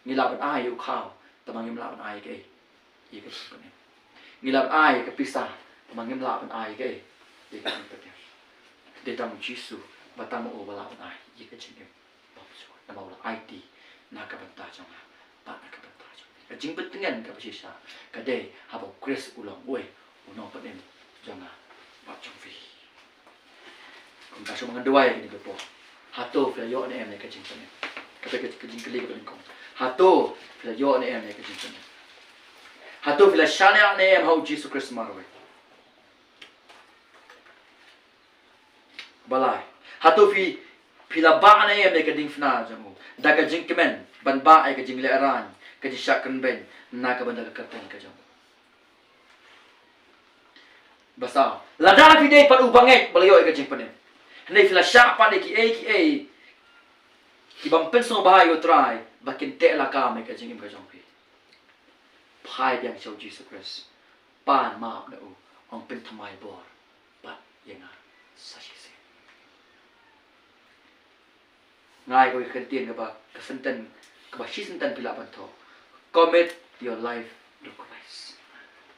Ngi lah ban ai ïa u khaw, tangba ngim lah ban ai ïa kaei? Ïa ka jingpynim. Ngi lah ban ai ïa ka pisa, tangba ngim lah ban ai ïa kaei? Ïa ka jingpynim. Dei tang u Jisu, ba tang ma u ba lah ban ai ïa ka jingim. Namar u la aiti na ka bynta jong nga bad na ka bynta jong phi. Ka jingpyntngen kaba shisha ka dei haba u Khrist u long uei? U nongpynim jong nga bad jong phi. Kumta shuwa ngan duwai kane ka por. Hato phi la ïoh ne em ïa ka jingpynim? Kata ka jingkylli kaba nyngkong. Hato phi la ïoh ne em ïa ka jingpynim? Hato phi la shaniah ne em ha u Jisu Khrist marwei? Balei? Hato phi, phi la bah ne em ïa ka diengphna jong u da ka jingkmen ban bah ïa ka jinglehrain, ka jingshah kynbeiñ na ka bynta ka kyrteng ka jong u? Ba saw, lada phi dei pat u bangeit ba la ïoh ïa ka jingpynim, hynrei phi la shah pat ïa kiei kiei ki bym pynsngewbha ïa u Trai ba kin teh lakam ïa ka jingim ka jong phi. Phai biang sha u Jisu Khrist, pan map na u, ong pynthymmai bor pat ïa nga sa shisien. Nga ai kawei ka kyntien kaba, ka sentence kaba shi sentence phi lah ban thoh. Commit your life to Christ.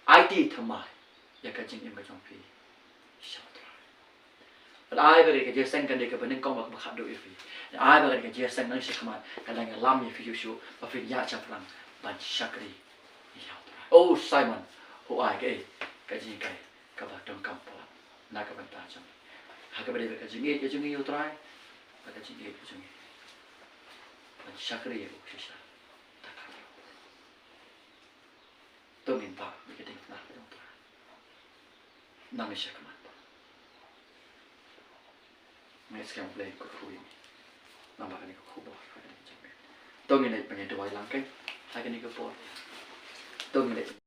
Aiti thymmai ïa ka jingim ka jong phi sha u Trai. Bad ai ba ka jingïaseng kan dei kaba nyngkong bad kaba khatduh ïa phi. Ai ba ka jingïaseng nang shakhmat kan dang ïalam ïa phi shuh shuh ba phin ïaid shaphrang ban shakri ïa u Trai. O Simon, u ai kaei ka jinghikai kaba donkam palat na ka bynta jong ngi, ha kaba dei bad ka jingïeit ka jong ngi ïa U Trai bad ka jingïeit ka jong ngi ban shakri ïa u shisha. To ngin bam ïa ka jingkyrkhu ka jong U Trai. Nang ïa sha khmat. Ngin skhem Blei kyrkhu ïa ngi. Namar kane ka khubor ha kane ka jingmut. To ngin leit ban ïa duwai lang kein ha kane ka por. To ngin leit